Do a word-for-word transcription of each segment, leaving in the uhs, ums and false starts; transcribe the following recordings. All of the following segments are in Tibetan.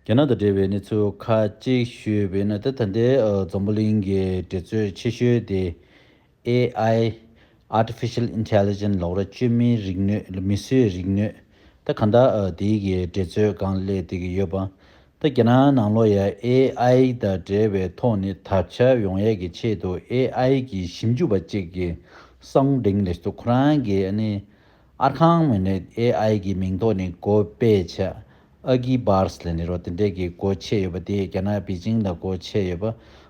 རྒྱ་ནག་དང་འབྲེལ་བའི་གནས་ཚུལ་ཁག་ཅིག་ཞུས་པ་ཡིན་ན། ད་ད་ལྟའི་ཨ་འཛམ་བུ་གླིང་གི་འགྲན་རྩོད་ཆེ་ཤོས་དེ་ཨེ་ཨའི། Artificial Intelligence ལབ་དགོས་རེད། བཅོས་མིན་རིག་ནུས། མིས་བཟོས་རིག་ནུས། ད་གང་ལྟར་ཨ་དེའི་གི་འགྲན་རྩོད་སྒང་སླེབས་བསྡད་ཀྱི་ཡོད་པ། ད་རྒྱ་ནག་ནང་ལོགས་ཡ་ཨེ་ཨའི་དང་འབྲེལ་བའི་ཐོག་ནས་དར་ཁྱབ་ཡོང་ཡས་ཀྱི་ཆེད་དུ་ཨེ་ཨའི་གི་ཞིབ་འཇུག་པ་གཅིག་གིས་སང་ཌེང་ལབ་འདུག་ཁོ་རང་གིས་ཨ་ནི་ཨར་ཁང་མིན་ནས་ཨེ་ཨའི་གི་མིང་ཐོག་ནས་སྒོ་ཕྱེ་བྱས། ཨ་གི་བར་སི་ལབ་ནས་རོ། དེ་འདྲས་ཀྱི་སྒོ་ཕྱེ་ཡོད་པ། དེ་རྒྱ་ནག་པེ་ཅིང་ལ་སྒོ་ཕྱེ་ཡོད་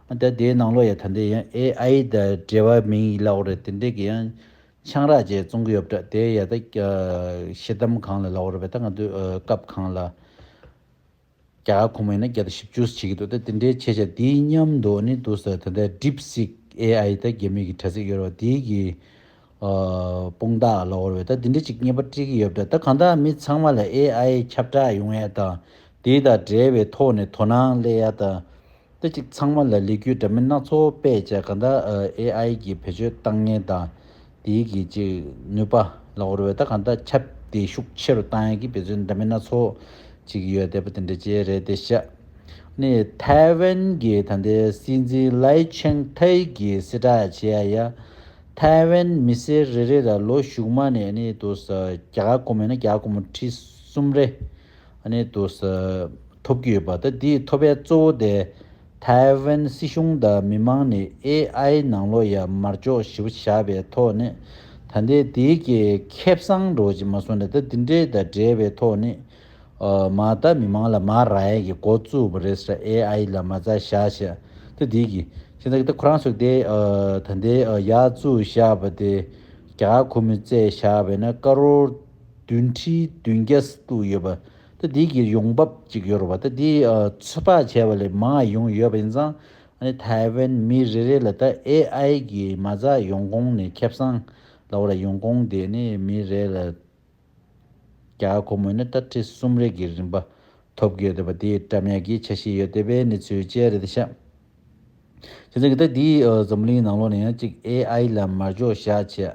པ། ད་དེའི་ནང་ལོགས་ཡ་ད་ལྟ་ཡང་ཨེ་ཨའི་དང་འབྲེལ་བ་མིང་ཡིན་ལབ་དགོས་རེད། དེ་འདྲས་ཀྱི་ཡང་ཆང་རག་ཅིག་བཙོང་གི་ཡོད་པ་འདྲ། དེ་ཡ་ད་ཤེལ་དམ་སྒང་ལ་ལབ་དགོས་རེད་པས། ད་ང་ཚོའི་ཨ་ཀབ་སྒང་ལ། རྒྱ་གར་ཁོ་མོ་ཡིན་ན་བརྒྱ་དང་བཞི་བཅུ་བྱེད་ཀྱི་འདུག་ད་དེ་འདྲའི་ཆེ་ཆ་དེའི་མཉམ་དུ་ནི་འདུག་ཟེར། ད་ལྟ་ཌིབ་སིག་ཨེ་ཨའི། ད་རྒྱ་མི་གི་དྲ་ཚིགས་ཡོད་རེད་པ། དེའི་གི་ཨ་དཔུང་རྟགས་ལབ་དགོས་རེད་པས། ད་དེ་འདྲ་ཅིག་རྔན་པ་སྤྲད་ཀྱི་ཡོད་པ་འདྲ། ད་གང་ལྟར་མི་ཚང་མ་ལ་ཨེ་ཨའི་ཁྱབ་བསྒྲགས་ཡོང་ཡ་དང་། དེ་དང་འབྲེལ་བའི་ཐོག་ནས་དོ་སྣང་སླེབས་ཡ་དང་། ད་ཅིག་ཚང་མ་ལ་ལས་འགུལ་འདྲ་མིན་སྣ་ཚོགས་སྤེལ་བྱས། གང་ལྟར་ཨ་ཨེ་ཨའི་གི་བེད་སྤྱོད་བཏང་མཁན་དང་། དེའི་གི་ཅིག་ནུས་པ་ལབ་དགོས་རེད་པས། ད་གང་ལྟར་ཁྱབ་དེ་ཤུགས་ཆེ་རུ་བཏང་ཡག་གི་འབད་བརྩོན་འདྲ་མིན་སྣ་ཚོགས་ཅིག་ཡོད་བསྡད་པ་དེ་འདྲ་ཅིག་རེད་བསྡད་ཤག་ནི་ཐའེ་ཝན་གྱི་ད་ལྟའི་སྲིད་འཛིན་ལའེ་ཆིང་ཐའེ་གིས་གསལ་བསྒྲགས་བྱས་ཡ། ཐའེ་ཝན་མི་སེར་རེ་རེ་ལ་ལོ་གཞུག་མ་ནས་ནི་འདུག་ཟེར། རྒྱ་གར་སྒོར་མོ་ཡིན་ན་རྒྱ་གར་སྒོར་མོ་ཁྲི་གསུམ་རེ་ཨ་ནི་འདུག་ཟེར་ཐོབ་ཀྱི་ཡོད་པ། ད་འདི་ཐོབ་པའི་གཙོ་བོ་དེ་ཐའེ་ཝན་སྲིད་གཞུང་དང་མི་མང་ནས་ཨེ་ཨའི་ནང་ལོགས་ཡ་མར་ལྕོག་ཞེ་པོ་བཞག་པའི་ཐོག་ནས། ད་ལྟའི་དེའི་གི་ཁེ་བཟང་འདྲ་བོ་ཅིག་མ་སོང་ནས། ད་འདི་འདྲའི་དང་འབྲེལ་བའི་ཐོག་ནས་ཨ་མ་ད་མི་མང་ལ་མ་རག་ཡས་ཀྱི་འགོ་བཙུགས་པ་རེད་ཟེར། ཨེ་ཨའི་ལ་མ་རྩ་བཞག་བྱས། ད་འདི་གི་བྱས་ཙང་གི་ད་ཁོ་རང་ཚོ་དེ་ཨ་ད་ལྟའི་ཨ་ཡར་བཙུགས་བཞག་པ་དེ་རྒྱ་གར་ཁོ་མོས་བཙལ་བཞག་པ་ཡིན་ན་ཀ་རོར་བདུན་ཁྲི་བདུན་བརྒྱ་བཙུགས་ཡོད་པ། ད་འདི་གི་ཡོང་འབབ་ཅིག་ཡོད་རེད་པ། ད་འདི་ཨ་ཚོད་དཔག་བྱས་པ་ལས་མང་ཡོང་ཡོད་པ་ཡིན་ཙང་། ཨ་ནི་ཐའེ་ཝན་མི་རེ་རེ་ལ་ད་ཨེ་ཨའི་གི་མ་རྩ་ཡོང་ཁུངས་ནས་ཁེ་བཟང་ལབ་དགོས་རེད། ཡོང་ཁུངས་དེ་ནི་མི་རེ་ལ་རྒྱ་གར་སྒོར་མོ་ཡིན་ན་ད་ཁྲི་གསུམ་རེ་གི་རིན་པ་ཐོབ་ཀྱི་ཡོད་བསྡད་པ། དེ་བཀྲམ་ཡག་གི་འཆར་གཞི་ཡོད་བསྡད་པའི་གནས་ཚུལ་བཅས་རེད་ཤག་བྱས་ཙང་གི་ད་འདི་ཨ་འཛམ་གླིང་ནང་ལོགས་ནས་ཡང་ཅིག་ཨེ་ཨའི་ལ་མར་ལྕོག་བཞག་བྱས།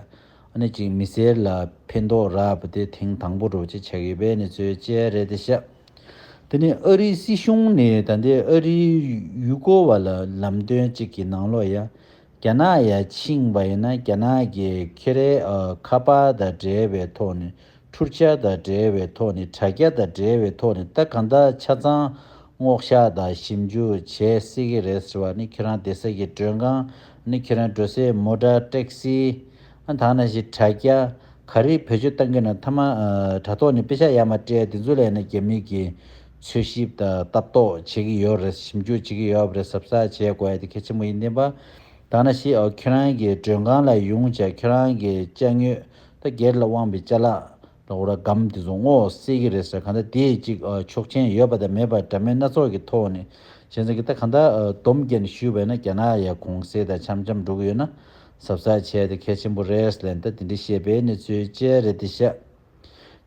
ཨ་ནི་ཅིག་མི་སེར་ལ་ཕན་ཐོགས་རག་པ་དེ་ཐེངས་དང་པོ་འདྲ་བོ་ཅིག་ཆགས་ཡོད་པའི་གནས་ཚུལ་བཅས་རེད་ཤག་དེ་ནས་ཨ་རིའི་སྲིད་གཞུང་ནས་ད་ལྟའི་ཨ་རིའི་ཡུལ་སྐོར་བ་ལ་ལམ་སྟོན་ཅིག་གི་ནང་ལོགས་ཡ། རྒྱ་ནག་ཡར་ཕྱིན་པ་ཡིན་ན་རྒྱ་ནག་གི་ཁྱོད་རའི་ཨ་ཁ་པར་དང་འབྲེལ་བའི་ཐོག་ནས། འཕྲུལ་ཆས་དང་འབྲེལ་བའི་ཐོག་ནས། དྲ་རྒྱ་དང་འབྲེལ་བའི་ཐོག་ནས། ད་གང་ལྟར་ཆ་ཚང་སྔོག་བཤེར་དང་ཞིབ་འཇུག་བྱེད་སྲིད་ཀྱི་རེད་ཟེར་བ་ནི། ཁྱེད་རང་བསྡད་ས་གི་མགྲོན་ཁང་ནི། ཁྱེད་རང་འགྲོ་སའི་མོ་ཊ་ཊེག་སི། ཨ་ད་ནང་བཞིན་དྲ་རྒྱ་ག་རེ་བེད་སྤྱོད་བཏང་གི་ན། མཐའ་མ་ཨ་དྲ་ཐོག་ནས་པེ་ཤག་ཡར་མར་སྤྲད་དེ་ཚོ་ལ་ཡིན་ན་རྒྱ་མི་གི་འཚོལ་ཞིབ་དང་ལྟ་རྟོག་བྱེད་ཀྱི་ཡོད་རེད། ཞིབ་འཇུག་བྱེད་ཀྱི་ཡོད་རེད། གཟབ་གཟབ་བྱེད་དགོས་ཡ་དེ་གལ་ཆེན་པོ་ཡིན། བདེན་པ། ད་ནང་བཞིན་ཨ་ཁྱེད་རང་གི་མགྲོན་ཁང་ལ་ཡོང་བྱས། ཁྱེད་རང་གི་ཅ་དངོས་ད་སྒེར་ལ་དབང་བའི་ཅ་ལག་ལ་འོ་ར་སྒམ་དེ་ཚོ་སྔོག་སྲིད་ཀྱི་རེད་ཟེར། གང་ལྟར་དེ་ཅིག་ཨ་ཆོག་མཆན་ཡོད་པ་དང་མེད་པ་འདྲ་མིན་སྣ་ཚོགས་ཀྱི་ཐོག་ནས། བྱས་ཙང་གི་ད་གང་ལྟར་ཨ་སྡོམ་བརྒྱབ་ནས་ཞུས་པ་ཡིན་ན་རྒྱ་ནག་ཡ་གུང་སེང་དང་འཆམ་འཆམ་འགྲོ་གི་ཡོད་ན་གཟབ་གཟབ་བྱས་ཏེ་གལ་ཆེན་པོ་རེད་ཟེར་ལབ་ནས། ད་དེ་འདྲ་བཤད་པའི་གནས་ཚུལ་བཅས་རེད་བསྡད་ཤག་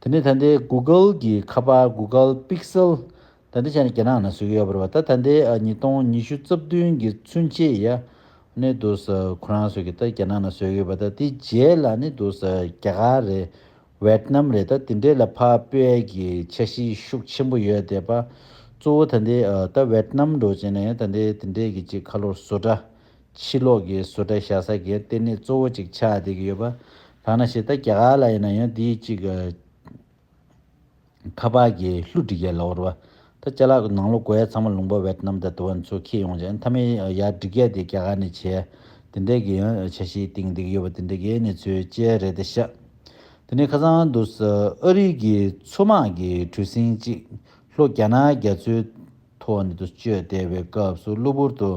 དེ་ནས་ད་ལྟའི་གུ་གལ་གྱི་ཁ་པར་གུ་གལ་པིག་སེལ། ད་ལྟ་ཆ་ནས་རྒྱ་ནག་ནང་བཟོས་ཀྱི་ཡོད་པ་རེད་པ། ད་ད་ལྟའི་ཨ་ཉིས་སྟོང་ཉི་ཤུ་རྩ་བདུན་གྱི་ཚུན་ཆད་ཡ་ནི་འདུག་ཟེར། ཁོ་རང་ཚོ་གིས་ད་རྒྱ་ནག་ནང་བཟོས་ཀྱི་ཡོད་པ། ད་དེ་རྗེས་ལ་ནི་འདུག་ཟེར་རྒྱ་གར་རེད། ཝེད་ནམ་རེད། ད་དེ་འདྲས་ལ་ཕར་སྤོས་ཀྱི་འཆར་གཞི་ཤུགས་ཆེན་པོ་ཡོད་བསྡད་པ། གཙོ་བོ་ད་ལྟའི་ཨ་ད་ཝེད་ནམ་འདྲ་བོ་བྱས་ན་ཡང་ད་ལྟའི་དེ་འདྲས་ཀྱི་ཅིག་ཁ་ལོར་བཟོ་གྲྭ། ཕྱི་ལོགས་ཀྱི་བཟོ་གྲྭ་བཞག་ས་གི་ལྟེ་གནས་གཙོ་བོ་ཅིག་ཆགས་བསྡད་ཀྱི་ཡོད་པ། ད་ནང་བཞིན་ད་རྒྱ་གར་ལ་ཡིན་ན་ཡང་དེའི་ཅིག་ཨ་ཁ་པར་གྱི་གླུ་སྒྲིག་ཡས་ལབ་དགོས་རེད་པ། ད་ཅ་ལག་ནང་ལོགས་དགོས་ཡས་ཚང་མ་ལུང་པ་ཝེད་ནམ་དང་དེ་བ་ཚོ་འཁྱེར་ཡོང་བྱས། མཐའ་མའི་ཡར་སྒྲིག་ཡས་དེ་རྒྱ་གར་ནས་བྱས། དེ་འདྲས་ཀྱི་ཡང་འཆར་གཞི་བཏིང་བསྡད་ཀྱི་ཡོད་པ། དེ་འདྲས་ཀྱི་གནས་ཚུལ་བཅས་རེད་བསྡད་ཤག་དེ་ནས་ཁ་སང་དུ་ཨ་རི་གི་མཚོ་དམག་གི་གྲུ་གཟིངས་གཅིག་ལྷོ་རྒྱ་ནག་རྒྱ་མཚོའི་ཐོག་ནས་དུ་བསྐྱོད་བསྡད་པའི་སྐབས་སུ། གློ་བུར་དུ་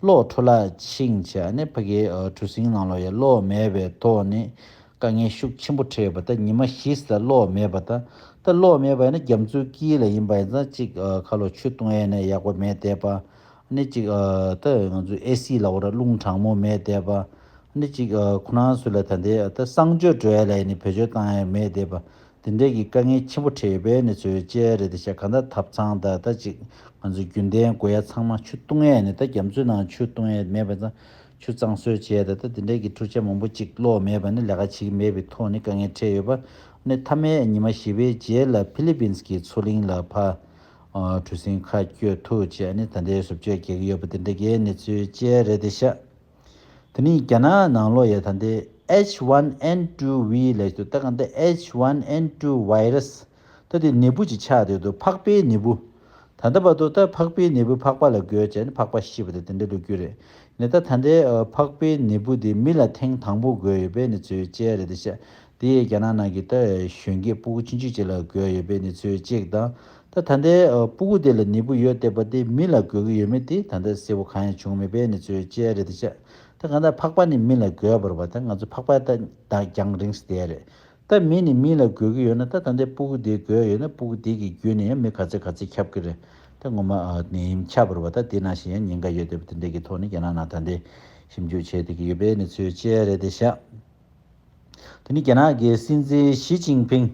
གློག་འཕྲོ་བརླག་ཕྱིན་བྱས་ནས། ཕ་གིའི་ཨ་གྲུ་གཟིངས་ནང་ལོགས་ཡ་གློག་མེད་པའི་ཐོག་ནས་དཀའ་ངལ་ཤུགས་ཆེན་པོ་འཕྲད་ཡོད་པ། ད་ཉི་མ་བཞི་ཙམ་གློག་མེད་པ། ད་ད་གློག་མེད་པ་ཡིན་ན་རྒྱ་མཚོའི་དཀྱིལ་ལ་ཡིན་པ་ཡིན་ཙང་། གཅིག་ཨ་ཁ་ལོ་ཆུ་བཏུང་ཡས་ནས་ཡག་པོ་མེད་བསྡད་པ། ཨ་ནི་གཅིག་ཨ་ད་ང་ཚོའི་ཨེ་སི་ལབ་དགོས་རེད། རླུང་གྲང་མོ་མེད་བསྡད་པ། ཨ་ནི་གཅིག་ཨ་ཁོ་རང་ཚོ་ལ་ད་ལྟའི་ཨ་ད་གསང་སྤྱོད་འགྲོ་ཡ་ལ་ཡིན་ནི་བེད་སྤྱོད་བཏང་ཡ་མེད་བསྡད་པ། དེ་འདྲས་ཀྱི་དཀའ་ངལ་ཆེན་པོ་འཕྲད་ཡོད་པའི་གནས་ཚུལ་བཅས་རེད་བསྡད་ཤག་གང་ལྟར་ཐབ་ཚང་དང་ད་ཅིག་ང་ཚོའི་རྒྱུན་ལྡན་དགོས་ཡ་ཚང་མ་ཆུ་བཏུང་ཡས་ནས། ད་རྒྱ་མཚོའི་ནང་ཆུ་བཏུང་ཡས་མེད་པ་ཙང་ཆུ་གཙང་བཟོ་བྱས། ད་ད་དེ་འདྲས་ཀྱི་འཕྲུལ་ཆས་མང་པོ་ཅིག་གློག་མེད་པ་ནི་ལས་ཀ་བྱེད་ཀྱི་མེད་པའི་ཐོག་ནས་དཀའ་ངལ་འཕྲད་ཡོད་པ། ནས་མཐའ་མའི་ཉི་མ་བཞི་པའི་རྗེས་ལ་ཕི་ལི་པིན་གྱི་མཚོ་གླིང་ལ་ཕར་ གྲུ་གཟིངས་ཁ་བསྐྱོད་ཐུབ་བྱས་ནས་ད་ལྟའི་བཟོ་བཅོས་རྒྱག་གི་ཡོད་པ་དེ་འདྲ་གི་གནས་ཚུལ་བཅས་རེད་དེ་ཤག་དེ་ནས་རྒྱ་ནག་ནང་ལོགས་ཡ་ད་ལྟའི་H one N two V ལབ་ཀྱི་འདུག་ད་གང་ལྟར་H one N two virus ད་དེ་ནད་འབུ་ཅིག་ཆགས་བསྡད་འདུག་ཕག་པའི་ནད་འབུ། ད་ལྟ་བར་དུ་ད་ཕག་པའི་ནད་འབུ་ཕག་པ་ལ་འགོས་བྱས་ནས་ཕག་པ་ཤི་བ་དེ་དེ་འདྲ་ལོ་རྒྱུས་རེད། ནས་ད་ད་ལྟའི་ཕག་པའི་ནད་འབུ་དེ་མི་ལ་ཐེངས་དང་པོ་འགོས་ཡོད་པའི་གནས་ཚུལ་བཅས་རེད་དེ་ཤག་དེ་ཡིས་རྒྱ་ནག་ནང་གི་ད་གཞོན་སྐྱེས་ཕྲུ་གུ་ཆུང་ཆུང་ཅིག་ལ་འགོས་ཡོད་པའི་གནས་ཚུལ་གཅིག་དང་། ད་ད་ལྟའི་ཕྲུ་གུ་དེ་ལ་ནད་འབུ་ཡོད་བསྡད་པ་དེ་མི་ལ་འགོས་ཀྱི་ཡོད་མེད་དེ་ད་ལྟ་གསལ་པོ་གང་ཡང་བྱུང་མེད་པའི་གནས་ཚུལ་བཅས་རེད་དེ་ཤག་ད་གང་ལྟར་ཕག་པ་ནི་མི་ལ་འགོས་པ་རེད་པ། ད་ང་ཚོ་ཕག་པ་ད་ད་རྒྱང་རིང་ས་དེ་རེད། ད་མི་ནི་མི་ལ་འགོས་ཀྱི་ཡོད་ན་ད་ད་ལྟའི་ཕྲུ་གུ་དེ་འགོས་ཡོད་ན་ཕྲུ་གུ་དེ་གི་བརྒྱུད་ནས་ཡང་མི་ག་ཚད་ག་ཚད་ཁྱབ་ཀྱི་རེད། ད་ངོ་མ་ནད་ཡམས་ཁྱབ་པ་རེད་པ། ད་དེ་ནང་བཞིན་ཡང་ཉེན་ཁ་ཡོད་བསྡད་པ་དེ་འདྲ་གི་ཐོག་ནས་རྒྱ་ནག་ནང་ད་ལྟའི་ཞིབ་འཇུག་བྱས་བསྡད་ཀྱི་ཡོད་པའི་གནས་ཚུལ་བཅས་རེད་དེ་ཤག་དེ་ནི་རྒྱ་ནག་གི་སྲིད་འཛིན་ཞི་ཅིན་ཕིང་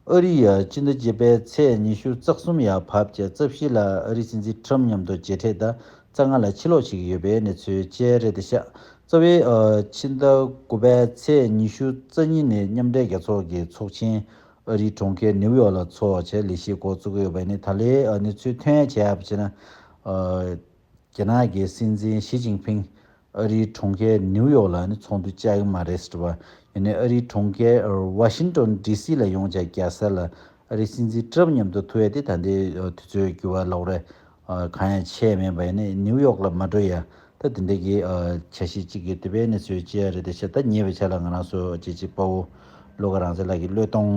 ཨ་རི་ཡ་ཕྱི་ཟླ་བརྒྱད་པའི་ཚེས་ཉི་ཤུ་རྩ་གསུམ་ཡར་བབས་རྗེས་རྩ་བཞི་ལ་ཨ་རིའི་སྲིད་འཛིན་ཁྲམ་མཉམ་དུ་མཇལ་འཕྲད་དང་རྩ་ལྔ་ལ་ཕྱིར་ལོག་བྱེད་ཀྱི་ཡོད་པའི་གནས་ཚུལ་བཅས་རེད་དེ་ཤག་རྩ་བའི་ཨ་ཕྱི་ཟླ་དགུ་པའི་ཚེས་ཉི་ཤུ་རྩ་གཉིས་ནས་མཉམ་འབྲེལ་རྒྱལ་ཚོགས་ཀྱི་ཚོགས་ཆེན་ཨ་རིའི་གྲོང་ཁྱེར་ནིའུ་ཡོག་ལ་འཚོགས་བྱས་ལས་གཞི་འགོ་བཙུགས་ཀྱི་ཡོད་པ་ཡིན་ནའི་ད་ལོའི་ཨ་གནས་ཚུལ་ཐོན་ཡ་བྱས་ཡ་བྱས་ན། ཨ། རྒྱ་ནག་གི་སྲིད་འཛིན་ཞི་ཅིན་ཕིང་ཨ་རིའི་གྲོང་ཁྱེར་ནིའུ་ཡོག་ལ་ནི་ཚོགས་འདུ་བཅར་གྱི་མ་རེད་ཟེར་བ། ཡིན་ནའི་ཨ་རིའི་གྲོང་ཁྱེར་ཝ་ཤིང་ཏོན་ཌི་སི་ལ་ཡོང་བྱས་རྒྱལ་ས་ལ་ཨ་རིའི་སྲིད་འཛིན་ཊྲམ་མཉམ་དུ་ཐུག་ཡས་དེ་ད་ལྟའི་དུས་ཚོད་འགྱུར་བ་ལོག་རེད། གང་ཡང་བྱས་མེད་པ་ཡིན་ནའི་ནིའུ་ཡོག་ལ་མ་འགྲོ་ཡ་ད་དེ་འདྲ་གི་འཆར་གཞི་གཅིག་གི་དེ་བས་ནི་ཚོད་ཅི་ཡ་རེད་དེ་ཤ་ད་ཉེ་བའི་ཆ་ལ་ང་རང་ཚོ་ཅི་ཅི་དཔའ་བོ་བློ་དགའ་རང་བཙན་ལགས་ཀྱིས་བློས་གཏོང་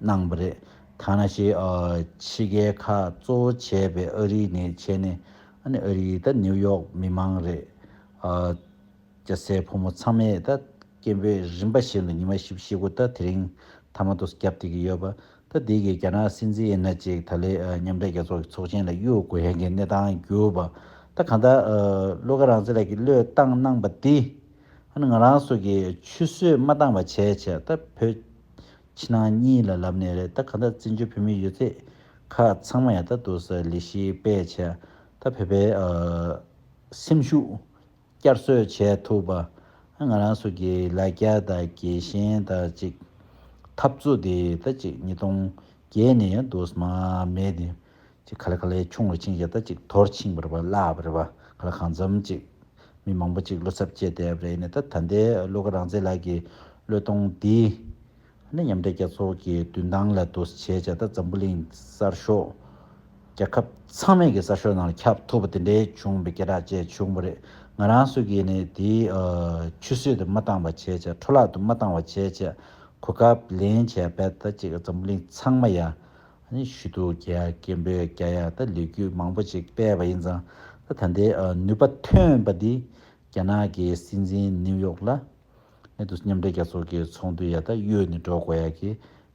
གནང་བ་རེད། ཐ་ན་ཞིག་ཕྱི་རྒྱལ་ཁག་གཙོ་བོ་བྱས་པའི་ཨ་རི་ནས་བྱས་ནས། ཨ་ནི་ཨ་རིའི་ད་ནིའུ་ཡོག་མི་མང་རེད། ཨ། སྐྱ་སེར་ཕོ་མོ་ཚང་མས་ད་སྐད་འབོད་རིམ་པ་བཞིན་དུ་ཉི་མ་བཞི་བཅུ་ཞེ་དགུ་ད་དེ་རིང་ཐ་མ་དུ་བརྒྱབ་བསྡད་ཀྱི་ཡོད་པ། ད་འདི་གི་རྒྱ་ནག་སྲིད་འཛིན་ཡིན་ན་ཅིག་ད་ལོའི་ཨ་མཉམ་འབྲེལ་རྒྱལ་ཚོགས་ཀྱི་ཚོགས་ཆེན་ལ་གཡུག་དགོས་ཡ་གི་གནས་སྟངས་གྱུར་པ། ད་གང་ལྟར་ཨ་བློ་དགའ་རང་བཙན་ལགས་ཀྱིས་བློས་བཏང་གནང་པ་འདི་ཨ་ནི་ང་རང་ཚོ་གི་ཆུད་ཟོས་མ་བཏང་བ་བྱས་བྱས་ད་བོད་ཕྱི་ནང་གཉིས་ལ་ལབ་ནས་རེད། ད་གང་ལྟར་བཙན་བྱོལ་བོད་མིའི་ཡོད་ཚད་ཁག་ཚང་མ་ཡང་ད་དུ་ས་ལས་གཞི་སྤེལ་བྱས་ད་བོད་པའི་ཨ་སེམས་ཤུགས་བསྐྱར་གསོ་བྱས་ཐུབ་པ། ང་རང་ཚོ་གི་ལ་རྒྱ་དང་རྒྱལ་ཞེན་དང་ཅིག་འཐབ་རྩོད་དེ་ད་ཅིག་ཉིས་སྟོང་བརྒྱད་ནས་ཡང་དུ་མ་མེད་དེ་ཅིག་ག་ལེ་ག་ལེ་ཆུང་རུ་ཕྱིན་བྱས་ད་ཅིག་དོར་ཕྱིན་པ་རེད་པ། བརླག་པ་རེད་པ། ག་ལེ་གང་འཚམ་ཅིག་མི་མང་པོ་ཅིག་བློ་འཚབ་སྐྱེས་བསྡད་པ་རེད། ནས་ད་ད་ལྟའི་བློ་དགའ་རང་བཙན་ལགས་ཀྱི་བློས་གཏོང་འདི་ནི་མཉམ་འབྲེལ་རྒྱལ་ཚོགས་ཀྱི་མདུན་ཐང་ལ་དུ་བྱས་བྱས་ད་འཛམ་བུ་གླིང་གསར་ཤོག་རྒྱལ་ཁབ་ཚང་མས་ཀྱི་གསར་ཤོག་ནང་ལ་ཁྱབ་ཐུབ་པ་དེ་འདྲའི་བྱུང་བའི་སྐད་གྲགས་བཅས་བྱུང་བ་རེད། ང་རང་ཚོ་གིས་ནི་དེའི་ཨ་ཆུད་ཟོས་དུ་མ་བཏང་བ་བྱས་བྱས་འཕྲོ་བརླག་ཏུ་མ་བཏང་བ་བྱས་བྱས་གོ་སྐབས་ལེན་བྱས་བས་ད་ཅིག་འཛམ་བུ་གླིང་ཚང་མ་ཡ་ནི་ཞུ་གཏུག་རྒྱག་ཡ་སྐད་འབོད་རྒྱག་ཡ་ད་ལས་འགུལ་མང་པོ་ཅིག་སྤེལ་བ་ཡིན་ཙང་ད་ད་ལྟའི་ཨ་ནུས་པ་ཐོན་པ་འདི་རྒྱ་ནག་གི་སྲིད་འཛིན་ནིའུ་ཡོག་ལ། ནས་དུ་མཉམ་འབྲེལ་རྒྱལ་ཚོགས་ཀྱི་ཚོགས་འདུ་ཡ་ད་གཡོལ་ནས་འགྲོ་དགོས་ཡ་གི་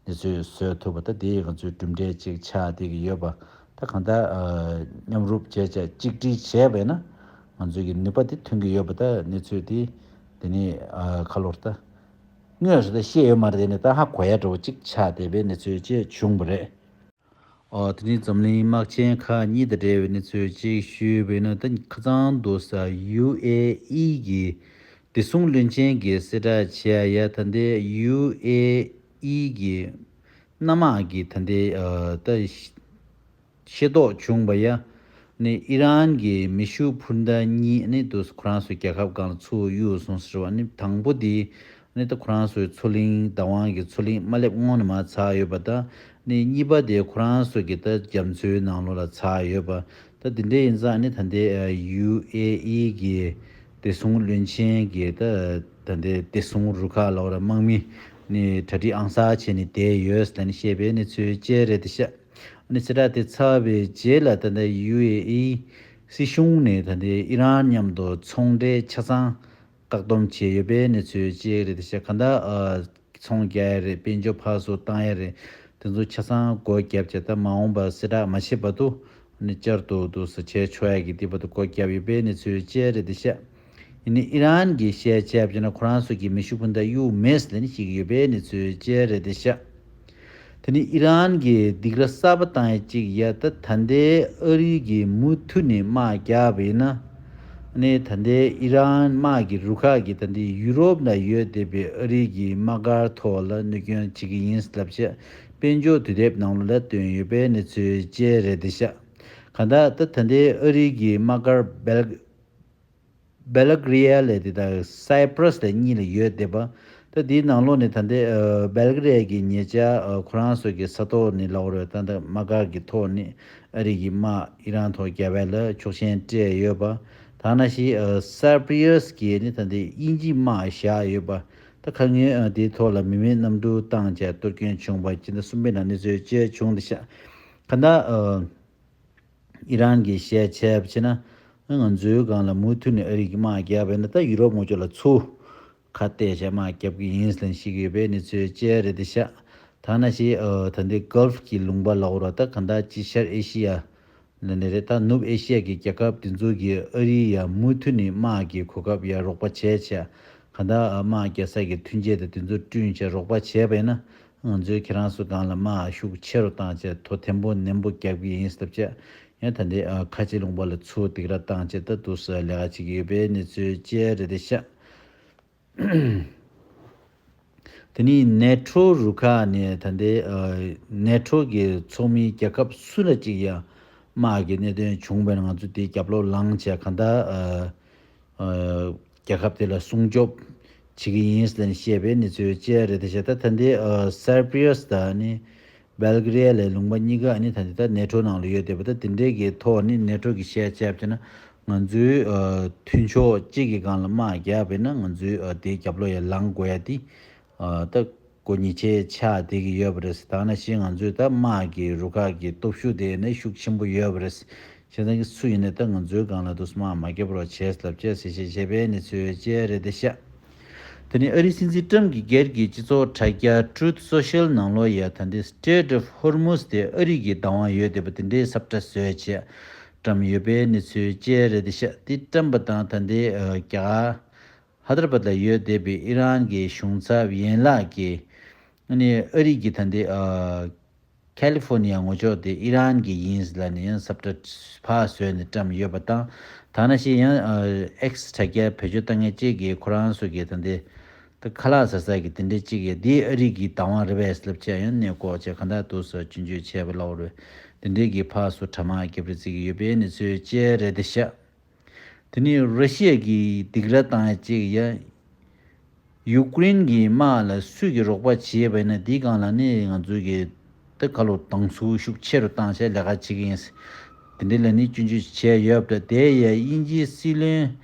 གནས་ཚུལ་བཟོས་ཐུབ་པ་ད་དེ་ཡི་ང་ཚོའི་གྲུབ་འབྲས་ཅིག་ཆགས་བསྡད་ཀྱི་ཡོད་པ། ད་གང་ལྟར་ཨ་མཉམ་རུབ་བྱས་བྱས་གཅིག་སྒྲིལ་བྱས་པས་ན་ང་ཚོའི་གི་ནུས་པ་དེ་ཐོན་གྱི་ཡོད་པ་ད་གནས་ཚུལ་དེ་དེ་ནི་ཨ་ཁ་ལོར་ད་དངོས་སུ་ད་ཤེས་ཡོད་མ་རེད། དེ་ནི་ད་ཧ་གོ་ཡ་འདྲ་བོ་ཅིག་ཆགས་བསྡད་པའི་གནས་ཚུལ་ཅིག་བྱུང་བ་རེད། ཨོ། དེ་ནི་འཛམ་གླིང་དམག་ཆེན་ཁག་གཉིས་དང་འབྲེལ་བའི་གནས་ཚུལ་ཅིག་ཞུས་པ་ཡིན་ན་ད་ཁ་སང་དུ་ས་ཡུ་ཨེ་ཨི་གི་བདེ་སྲུང་བློན་ཆེན་གྱིས་གསལ་བསྒྲགས་བྱས་ཡ་ད་ལྟའི་ཡུ་ཨེ་ཨི་གི་གནམ་དམག་གི་ད་ལྟའི་ཨ་ད་ཤེས་རྟོགས་བྱུང་བ་ཡ། ནི་ཨི་རན་གྱི་མེ་ཤུགས་འཕུར་མདའ་གཉིས་ནི་དུ་ཁོ་རང་ཚོ་རྒྱལ་ཁབ་སྒང་ཚུར་གཡུགས་སོང་ཟེར་བ། ནི་དང་པོ་དེ་ནི་ད་ཁོ་རང་ཚོའི་མཚོ་གླིང་བདག་དབང་གི་མཚོ་གླིང་དམའ་ལེབ་སྔོན་ནས་མར་ཚར་ཡོད་པ་དང་། ནི་གཉིས་པ་དེ་ཁོ་རང་ཚོ་གི་ད་རྒྱ་མཚོའི་ནང་ལོགས་ལ་ཚར་ཡོད་པ། ད་དེ་འདྲ་ཡིན་ཙང་ནི་ད་ལྟའི་ཡུ་ཨེ་ཨི་གི་བདེ་སྲུང་བློན་ཆེན་གྱི་ད་ད་ལྟའི་བདེ་སྲུང་རུ་ཁག་ལབ་ར་དམག་མི་ནི་གྲ་སྒྲིག་ཨང་གསར་བྱས་ནས་བསྡད་ཡོད་ཟེར་ནས་བཤད་པའི་གནས་ཚུལ་བཅས་རེད་དེ་ཤག་ཨ་ནི་གསལ་བསྒྲགས་དེ་ཚར་བའི་རྗེས་ལ་ད་ལྟ་ཡུ་ཨེ་ཨི་སྲིད་གཞུང་ནས་ད་ལྟའི་ཨི་རན་མཉམ་དུ་ཚོང་འབྲེལ་ཆ་ཚང་བཀག་སྡོམ་བྱས་ཡོད་པའི་གནས་ཚུལ་བཅས་རེད་དེ་ཤག་གང་ལྟར་ཨ་ཚོང་རྒྱག་ཡ་རེད། དཔལ་འབྱོར་ཕར་ཚུར་བཏང་ཡ་རེད། དེ་ཚོ་ཆ་ཚང་སྒོ་བརྒྱབ་བྱས་ད་མ་འོངས་པར་གསལ་བསྒྲགས་མ་བྱས་བར་དུ་ཨ་ནི་བསྐྱར་དུ་དུ་ས་བྱས་ཆོག་ཡ་གི་དེ་བར་དུ་སྒོ་བརྒྱབ་ཡོད་པའི་གནས་ཚུལ་བཅས་རེད་དེ་ཤག་ཡིན་ནའི་ཨི་རན་གྱིས་བཤད་བྱས་པ་ཡིན་ན་ཁོ་རང་ཚོ་གིས་མེ་ཤུགས་འཕུར་མདའ་གཡུག་མེད་ཟེར་ནས་བཤད་ཀྱི་ཡོད་པའི་གནས་ཚུལ་བཅས་རེད་དེ་ཤག་དེ་ནི་ཨི་རན་གྱིས་སྡིགས་ར་གསར་པ་བཏང་ཡ་གཅིག་ཡ་ད་ད་ལྟའི་ཨ་རི་གིས་མུ་མཐུད་ནས་དམག་རྒྱག་པ་ཡིན་ན། ནི་ད་ལྟའི་ཨི་རན་དམག་གི་རུ་ཁག་གིས་ད་ལྟའི་ཡུ་རོབ་ན་ཡོད་བསྡད་པའི་ཨ་རི་གི་དམག་སྒར་ཐོག་ལ་གནོད་སྐྱོན་བྱེད་ཀྱི་ཡིན་ལབ་བྱས་དཔལ་འབྱོར་དུས་དེབ་ནང་ལོགས་ལ་བཏོན་ཡོད་པའི་གནས་ཚུལ་བཅས་རེད་དེ་ཤག་གང་ལྟར་ད་ད་ལྟའི་ཨ་རི་གི་དམག་སྒར་སྦེལ་སྦེལ་གྷ་རི་ཡ་ལ་དེ་དང་སའི་པྲ་སི་ལ་གཉིས་ལ་ཡོད་བསྡད་པ། ད་དེའི་ནང་ལོགས་ནས་ད་ལྟའི་ཨ་སྦེལ་གྷ་རི་ཡ་གི་ཉེ་ཆར་ཨ་ཁོ་རང་ཚོ་གི་ས་ཐོག་ནས་ལབ་དགོས་རེད། ད་ལྟ་དམག་སྒར་གྱི་ཐོག་ནས་ཨ་རི་གི་དམག་ཨི་རན་ཐོག་བརྒྱབ་པ་ལ་ཆོག་མཆན་སྤྲད་ཡོད་པ། ད་ནང་བཞིན་ཨ་སར་པི་ཡས་ཀྱིས་ནི་ད་ལྟའི་དབྱིན་ཇིའི་དམག་བཞག་ཡོད་པ། ད་ཁ་སྔོན་ཨ་དེའི་ཐོག་ལ་མི་མེད་གནམ་གྲུ་བཏང་བྱས་གཏོར་སྐྱོན་བྱུང་བ་སྤྱི་ཟླ་གསུམ་པའི་ནང་གནས་ཚུལ་བཅས་བྱུང་བསྡད་ཤག་གང་ལྟར་ཨ། ཨི་རན་གྱིས་བཤད་བྱས་པ་བྱས་ན། ང་ཚོའི་སྒང་ལ་མུ་མཐུད་ནས་ཨ་རི་གི་དམག་རྒྱག་པ་ཡིན་ན་ད་ཡུ་རོབ་ངོས་ཕྱོགས་ལ་ཚུར་ཁ་གཏད་བྱས་དམག་རྒྱག་གི་ཡིན་ཟེར་བཤད་ཀྱི་ཡོད་པའི་གནས་ཚུལ་བཅས་རེད་དེ་ཤག་ད་ནང་བཞིན་ཨ་ད་ལྟའི་གྷལ་ཕ་གི་ལུང་པ་ལབ་དགོས་རེད། ད་གང་ལྟར་དཀྱིལ་ཤར་ཨེ་ཤི་ཡ་ལ་ནི་རེད། ད་ནུབ་ཨེ་ཤི་ཡ་གི་རྒྱལ་ཁབ་དེ་ཚོ་གིས་ཨ་རི་ཡ་མུ་མཐུད་ནས་དམག་གི་གོ་སྐབས་ཡ་རོགས་པ་བྱས་བྱས། གང་ལྟར་ཨ་དམག་རྒྱག་ས་གི་མཐུན་རྐྱེན་དང་དེ་ཚོ་བསྐྲུན་བྱས་རོགས་པ་བྱས་པ་ཡིན་ན། ང་ཚོས་ཁྱེད་རང་ཚོ་སྒང་ལ་དམག་ཤུགས་ཆེ་རུ་བཏང་བྱས་དོ་མཐོན་པོ་ནན་པོ་རྒྱག་གི་ཡིན་ཟེར་བྱས། ཡང་ད་ལྟའི་ཨ་ཁ་ཆེ་ལུང་པ་ལ་ཚུར་སྡིགས་ར་བཏང་བྱས་ད་དུ་ས་ལས་ཀ་བྱེད་ཀྱི་ཡོད་པའི་གནས་ཚུལ་བཅས་རེད་དེ་ཤག་དེ་ནས་ནེ་ཊོ་རུ་ཁག་ནས་ད་ལྟའི་ཨ་ནེ་ཊོ་གི་ཚོགས་མི་རྒྱལ་ཁབ་སུ་ལ་གཅིག་ཡང་དམག་གི་གནད་དོན་བྱུང་བ་ཡིན་ན་ང་ཚོ་དེའི་རྒྱབ་ལོགས་ལངས་བྱས་གང་ལྟར་ཨ། ཨ་རྒྱལ་ཁབ་དེ་ལ་སྲུང་སྐྱོབ་བྱེད་ཀྱི་ཡིན་ཟེར་ནས་བཤད་པའི་གནས་ཚུལ་བཅས་རེད་དེ་ཤག་ད་ད་ལྟའི་ཨ་སར་པི་ཡས་དང་ནི་སྦེལ་གྷ་རི་ཡ་ལའི་ལུང་པ་གཉིས་ཀ་ནི་ད་ལྟའི་ད་ནེ་ཊོ་ནང་ལ་ཡོད་བསྡད་པ། ད་དེ་འདྲའི་གི་ཐོག་ནི་ནེ་ཊོ་གི་བཤད་བྱས་པ་བྱས་ན་ང་ཚོའི་ཨ་མཐུན་ཕྱོགས་གཅིག་གི་སྒང་ལ་དམག་རྒྱག་པ་ཡིན་ན་ང་ཚོའི་ཨ་དེའི་རྒྱབ་ལོགས་ཡར་ལངས་དགོས་ཡ་དེ་ཨ་ད་གོ་ཉེས་ཆད་ཆགས་བསྡད་ཀྱི་ཡོད་པ་རེད། ད་ནང་བཞིན་ང་ཚོའི་ད་དམག་གི་རུ་ཁག་གི་སྟོབས་ཤུགས་དེ་ནི་ཤུགས་ཆེན་པོ་ཡོད་པ་རེད། བྱས་ཙང་གི་སུ་ཡིན་ནའི་ད་ང་ཚོའི་སྒང་ལ་དུ་དམག་མ་རྒྱབ་རོགས་བྱས་ལབ་བྱས་ཟེར་བཤད་བྱས་པའི་གནས་ཚུལ་བཅས་རེད་དེ་ཤག་དེ་ནས་ཨ་རིའི་སྲིད་འཛིན་ཊམ་གྱི་སྒེར་གྱི་སྤྱི་ཚོགས་དྲ་རྒྱ་Truth Social ནང་ལོགས་ཡ་ད་ལྟའི་Strait of Hormuz དེ་ཨ་རི་གི་བདག་དབང་ཡོད་བསྡད་པ་དེ་འདྲའི་ཁྱབ་བསྒྲགས་བཟོས་བྱས་ཊམ་ཡོད་པའི་གནས་ཚུལ་བཅས་རེད་དེ་ཤག་དེ་ཊམ་པ་དང་ད་ལྟའི་ཨ་རྒྱ་གར་ཧ་དར་བ་ད་ལ་ཡོད་བསྡད་པའི་ཨི་རན་གྱི་གཞུང་ཚབ་ཡན་ལག་གིས་ཨ་ནི་ཨ་རི་གི་ད་ལྟའི་ཨ་ཁ་ལི་ཧྥོ་ནི་ཡ་ངོས་ཕྱོགས་དེ་ཨི་རན་གྱི་ཡིན་ལབ་ནས་ཡང་ཁྱབ་བསྒྲགས་ཕར་བཟོས་ནས་བཀྲམ་ཡོད་པ་དང་། ད་ནང་བཞིན་ཡང་ཨ་ཨེག་སི་དྲ་རྒྱ་བེད་སྤྱོད་བཏང་མཁན་གཅིག་གིས་ཁོ་རང་ཚོ་གི་ད་ལྟའི་ད་ཁ་ལག་ཟ་ས་གི་དེ་འདྲའི་གཅིག་གིས་འདི་ཨ་རི་གི་བདག་དབང་རེད་པས་ལབ་བྱས་ཡང་ནས་ལྐོག་བྱས་གང་ལྟར་དུ་ས་སྐྱོན་བརྗོད་བྱས་པ་ལབ་རེད། དེ་འདྲའི་གི་ཕར་ཚུར་དྲ་དམག་རྒྱབ་རེས་བྱེད་ཀྱི་ཡོད་པའི་གནས་ཚུལ་བཅས་རེད་དེ་ཤག་དེ་ནས་ར་ཤི་ཡ་གིས་སྡིགས་ར་བཏང་ཡ་གཅིག་ཡ། ཡུཀ་རེན་གྱི་དམག་ལ་སུས་ཀྱིས་རོགས་པ་བྱས་པ་ཡིན་ན་འདིའི་སྒང་ལ་ནི་ང་ཚོའི་གི་ད་ཁ་ལོ་དང་ཚུགས་ཤུགས་ཆེ་རུ་བཏང་བྱས་ལས་ཀ་བྱེད་ཀྱི་ཡིན། དེ་འདྲ་ལ་ནི་སྐྱོན་བརྗོད་བྱས་ཡོད་པ་དེ་ཡ་དབྱིན་ཇིའི་སྲིད་བློན་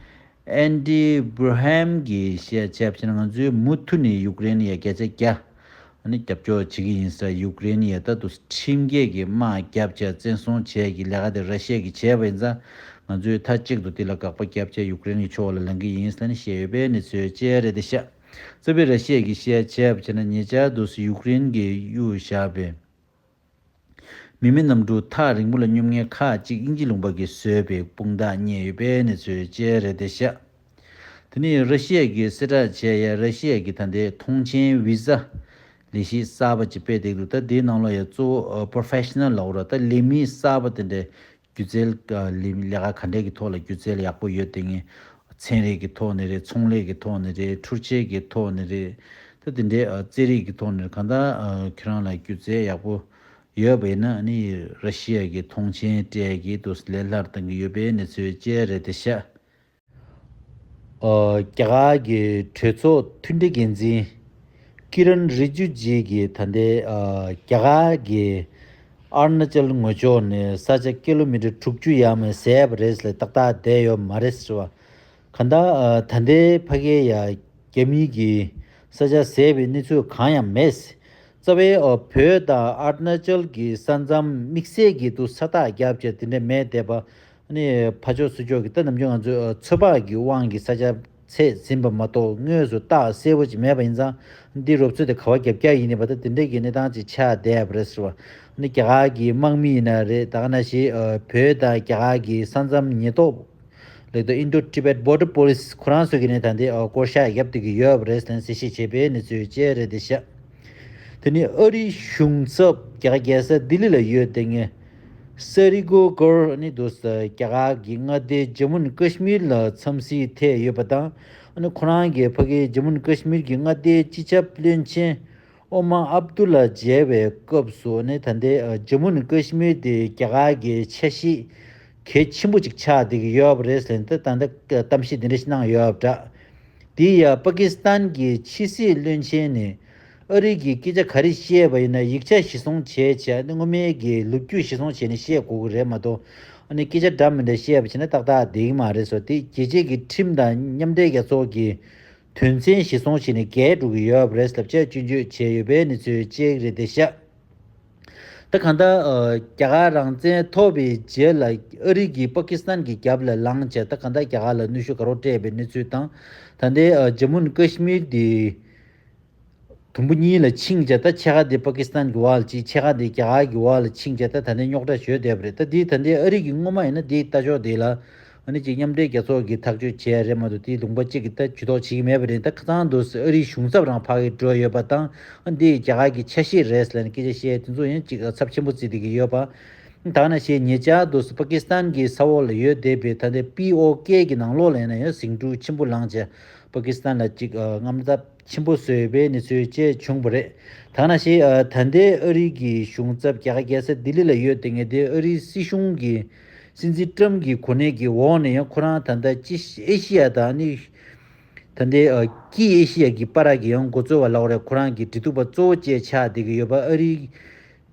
ཨན་ཌི་བྷུ་ར་ཧམ་གྱིས་བཤད་བྱས་པ་ཡིན་ན་ང་ཚོས་མུ་མཐུད་ནས་ཡུཀ་རེན་ཡ་སྐད་ཆ་རྒྱག་ཨ་ནི་རྒྱབ་སྐྱོར་བྱེད་ཀྱི་ཡིན་ཟེར། ཡུཀ་རེན་ཡ་ད་དུ་ཁྲིམས་འགལ་གྱི་དམག་བརྒྱབ་བྱས་བཙན་བཟུང་བྱས་ཀྱི་ལས་ཀ་དེ་ར་ཤི་ཡ་གིས་བྱས་པ་ཡིན་ཙང་ང་ཚོས་མཐའ་གཅིག་ཏུ་དེ་ལ་དགག་པ་བརྒྱབ་བྱས་ཡུཀ་རེན་གྱི་ཕྱོགས་ལ་ལངས་ཀྱི་ཡིན་ཟེར་ནས་བཤད་ཡོད་པའི་གནས་ཚུལ་བཅས་རེད་དེ་ཤག་རྩ་བའི་ར་ཤི་ཡ་གིས་བཤད་བྱས་པ་བྱས་ན་ཉེ་ཆར་དུ་ཡུཀ་རེན་གྱིས་གཡུགས་བཞག་པའི་མི་མེད་གནམ་གྲུ་ཐག་རིང་པོ་ལ་སྙོབ་མཁན་ཁག་ཅིག་དབྱིན་ཇི་ལུང་པ་གིས་བཟོས་པའི་དཔུང་རྟགས་རྙེད་ཡོད་པའི་གནས་ཚུལ་བཅས་རེད་དེ་ཤག་དེ་ནས་ར་ཤི་ཡ་གིས་གསལ་བསྒྲགས་བྱས་ཡ་ར་ཤི་ཡ་གི་ད་ལྟའི་མཐོང་མཆན་བི་ཟ་ལས་གཞི་གསར་པ་ཅིག་སྤེལ་བསྡད་འདུག་ད་དེའི་ནང་ལོགས་ཡ་གཙོ་བོ་ཨ་པོ་རོ་ཕེ་ཤི་ནལ་ལབ་དགོས་རེད། ད་ལས་མི་གསར་པ་དེ་འདྲའི་སྒྱུ་རྩལ་ཨ་ལས་ལས་ཀ་ག་འདྲས་ཀྱི་ཐོག་ལ་སྒྱུ་རྩལ་ཡག་པོ་ཡོད་དེ་ངས་ཚན་རིག་གི་ཐོག་ནས་རེད། ཚོང་ལས་ཀྱི་ཐོག་ནས་རེད། འཕྲུལ་ཆས་ཀྱི་ཐོག་ནས་རེད། ད་དེ་འདྲའི་ཨ་རྩེད་རིགས་ཀྱི་ཐོག་ནས་རེད། གང་ལྟར་ཨ་ཁྱེད་རང་ལ་སྒྱུ་རྩལ་ཡག་པོ་ཡོད་པ་ཡིན་ན་ཨ་ནི་ར་ཤི་ཡ་གི་མཐོང་མཆན་སྤྲད་ཀྱི་འདུག་ལས་སླ་བཏང་གི་ཡོད་པའི་གནས་ཚུལ་བཅས་རེད་དེ་ཤག་ཨ་རྒྱ་གར་གྱི་གྲོས་ཚོགས་མཐུན་སྒྲིལ་འགན་འཛིན་ཀི་རན་རི་ཇུ་ཇི་གིས་ད་ལྟའི་ཨ་རྒྱ་གར་གྱི་ཨ་རུ་ན་ཅལ་ངོས་ཕྱོགས་ནས་ས་ཆ་ཀི་ལོ་མི་ཊར་དྲུག་ཅུ་ཡར་མར་ཟད་པ་རེད་ཟེར་ཏག་ཏག་བསྡད་ཡོད་མ་རེད་ཟེར་བ། གང་ལྟར་ཨ་ད་ལྟའི་ཕ་གིའི་ཡ་རྒྱ་མིའི་གི་ས་ཆ་ཟད་པའི་གནས་ཚུལ་གང་ཡང་མེད། རྩ་བའི་ཨ་བོད་དང་ཨ་རུ་ན་ཅལ་གྱི་ས་མཚམས་དམིགས་བསལ་གྱི་འདུག་ས་ཐག་བརྒྱབ་བྱས་དེ་འདྲ་མེད་བསྡད་པ། ཨ་ནི་ཕར་ཕྱོགས་ཚུར་ཕྱོགས་ཀྱི་ད་ནམ་རྒྱུན་ང་ཚོས་ཨ་ཚོད་དཔག་གི་དབང་གིས་ས་ཆ་ཚད་ཟིན་པ་མ་གཏོགས་དངོས་སུ་རྟགས་གསལ་པོ་ཅིག་མེད་པ་ཡིན་ཙང་འདི་རོབ་ཚོད་དེ་ག་པར་བརྒྱབ་རྒྱག་ཡིན་ནི་བ་ད་དེ་འདྲས་ཀྱི་གནས་སྟངས་ཅིག་ཆགས་བསྡད་པ་རེད་ཟེར་བ། ཨ་ནི་རྒྱ་གར་གྱི་དམག་མི་ཡིན་ན་རེད། ད་ག་ནང་བཞིན་ཨ་བོད་དང་རྒྱ་གར་གྱི་ས་མཚམས་ཉེན་རྟོག་ལེགས་དོ་Indo Tibet Border Police ཁོ་རང་ཚོ་གི་ནས་ད་ལྟའི་ཨ་སྐོར་ཤག་བརྒྱབ་བསྡད་ཀྱི་ཡོད་པ་རེད་ཟེར་ནས་གསལ་བཤད་བྱས་པའི་གནས་ཚུལ་བཅས་རེད་དེ་ཤག་དེ་ནས་ཨ་རིའི་གཞུང་ཚབ་རྒྱ་གར་རྒྱལ་ས་ལྡི་ལི་ལ་ཡོད་དེ་ངས་སེ་རི་གོ་གོར་ནི་འདུག་ས་རྒྱ་གར་གྱི་མངའ་སྡེ་ཇམ་མུ་ནི་ཀ་ཤི་མིར་ལ་འཚམས་གཟིགས་ཐེབས་ཡོད་པ་དང་ཨ་ནི་ཁོ་རང་གིས་ཕ་གིའི་ཇམ་མུ་ནི་ཀ་ཤི་མིར་གྱི་མངའ་སྡེའི་སྤྱི་ཁྱབ་བློན་ཆེན། ཨོ་མ་ཨབ་དུ་ལ་མཇལ་བའི་སྐབས་སུ་ནི་ད་ལྟའི་ཨ་ཇམ་མུ་ནི་ཀ་ཤི་མིར་དེ་རྒྱ་གར་གྱི་ཆ་ཤས་གལ་ཆེན་པོ་ཅིག་ཆགས་བསྡད་ཀྱི་ཡོད་པ་རེད་ཟེར་ནས་ད་ད་ལྟ་གཏམ་བཤད་འདི་འདྲ་ཞིག་གནང་ཡོད་པ་འདྲ། དེ་ཡང་པ་ཀི་སི་ཐན་གྱི་ཕྱི་སྲིད་བློན་ཆེན་ནས་ཨ་རི་གིས་སྐད་ཆ་ག་རེ་བཤད་པ་ཡིན་ན་ཡིག་ཆ་གཞིར་བཟུང་བྱས་བྱས་ནི་སྔོན་མའི་གི་ལོ་རྒྱུས་གཞིར་བཟུང་བྱས་ནས་བཤད་དགོས་ཀྱི་རེད་མ་གཏོགས། ཨ་ནི་སྐད་ཆ་འདྲ་མི་འདྲ་བཤད་པ་བྱས་ན་ཏག་ཏག་བསྡད་ཀྱི་མ་རེད་ཟེར། དེ་རྒྱལ་སྤྱིའི་གི་ཁྲིམས་དང་མཉམ་འབྲེལ་རྒྱལ་ཚོགས་ཀྱི་དོན་ཚན་གཞིར་བཟུང་བྱས་ནས་འགལ་འགྲོ་གི་ཡོད་པ་རེད་ལབ་བྱས་སྐྱོན་བརྗོད་བྱས་ཡོད་པའི་གནས་ཚུལ་བཅས་རེད་དེ་ཤག་ད་གང་ལྟར་ཨ་རྒྱ་གར་རང་བཙན་ཐོབ་པའི་རྗེས་ལ་ཨ་རི་གིས་པ་ཀི་སི་ཐན་གྱི་རྒྱབ་ལ་ལངས་བྱས་ད་གང་ལྟར་རྒྱ་གར་ལ་གནོན་ཤུགས་དགའ་རབ་སྤྲད་པའི་གནས་ཚུལ་དང་། ད་ལྟའི་ཨ་ཇམ་མུ་ནི་ཀ་ཤི་མིར་དེ་དུམ་བུ་གཉིས་ལ་ཕྱིན་བྱས་ད་ཕྱེད་ཀ་དེ་པ་ཀི་སི་ཐན་གྱི་འོག་ལ་གཅིག་ཕྱེད་ཀ་དེ་རྒྱ་གར་གྱི་འོག་ལ་ཕྱིན་བྱས་ད་ད་ལྟའི་རྙོག་དྲ་བཟོས་བསྡད་པ་རེད། ད་དེ་ད་ལྟའི་ཨ་རི་གི་སྔོན་མ་ཡིན་ན་དེའི་ལྟ་ཕྱོགས་དེ་ལ་ཨ་ནི་ཅིག་མཉམ་འབྲེལ་རྒྱལ་ཚོགས་ཀྱིས་ཐག་གཅོད་བྱས་རེད་མ་གཏོགས་དེའི་ལུང་པ་གཅིག་གིས་ད་ཇུས་གཏོགས་བྱེད་ཀྱི་མེད་པ་རེད། ད་ཁ་སང་དུ་ཨ་རིའི་གཞུང་ཚབ་རང་ཕ་གིར་འགྲོ་ཡོད་པ་དང་ཨ་འདི་རྒྱ་གར་གྱི་ཆ་ཤས་རེད་ཟེར་ནས་སྐད་ཆ་བཤད་དེ་ཚོ་ཡང་ཅིག་ཚབས་ཆེན་པོ་བརྩི་བསྡད་ཀྱི་ཡོད་པ། ད་ནང་བཞིན་ཉེ་ཆར་དུ་པ་ཀི་སི་ཐན་གྱི་ས་འོག་ལ་ཡོད་བསྡད་པའི་ད་ལྟའི་པི་ཨོ་ཀེ་གི་ནང་ལོགས་ལ་ཡིན་ན་ཡང་ཟིང་འཁྲུག་ཆེན་པོ་ལངས་བྱས་པ་ཀི་སི་ཐན་ལ་ཅིག་ཨ་དངངས་འཚབ་ཆེན་པོ་བཟོས་པའི་གནས་ཚུལ་བཅས་བྱུང་བ་རེད། ད་ནང་བཞིན་ཨ་ད་ལྟའི་ཨ་རི་གི་གཞུང་ཚབ་རྒྱ་གར་རྒྱལ་ས་ལྡི་ལི་ལ་ཡོད་བསྡད་མཁན་དེ་ཨ་རིའི་སྲིད་གཞུང་གི་སྲིད་འཛིན་ཏྲམ་གྱི་གོ་གནས་ཀྱི་འོག་ནས་ཡང་ཁོ་རང་ད་ལྟ་ཅི་ཨེ་ཤི་ཡ་དང་ནི་ད་ལྟའི་ཨ་དཀྱིལ་ཨེ་ཤི་ཡ་གི་བར་གྱི་ཡང་འགོ་གཙོ་བ་ལབ་དགོས་རེད། ཁོ་རང་གི་འབྲེལ་གཏུག་པ་གཙོ་བོ་བཅས་ཆགས་བསྡད་ཀྱི་ཡོད་པ། ཨ་རིའི་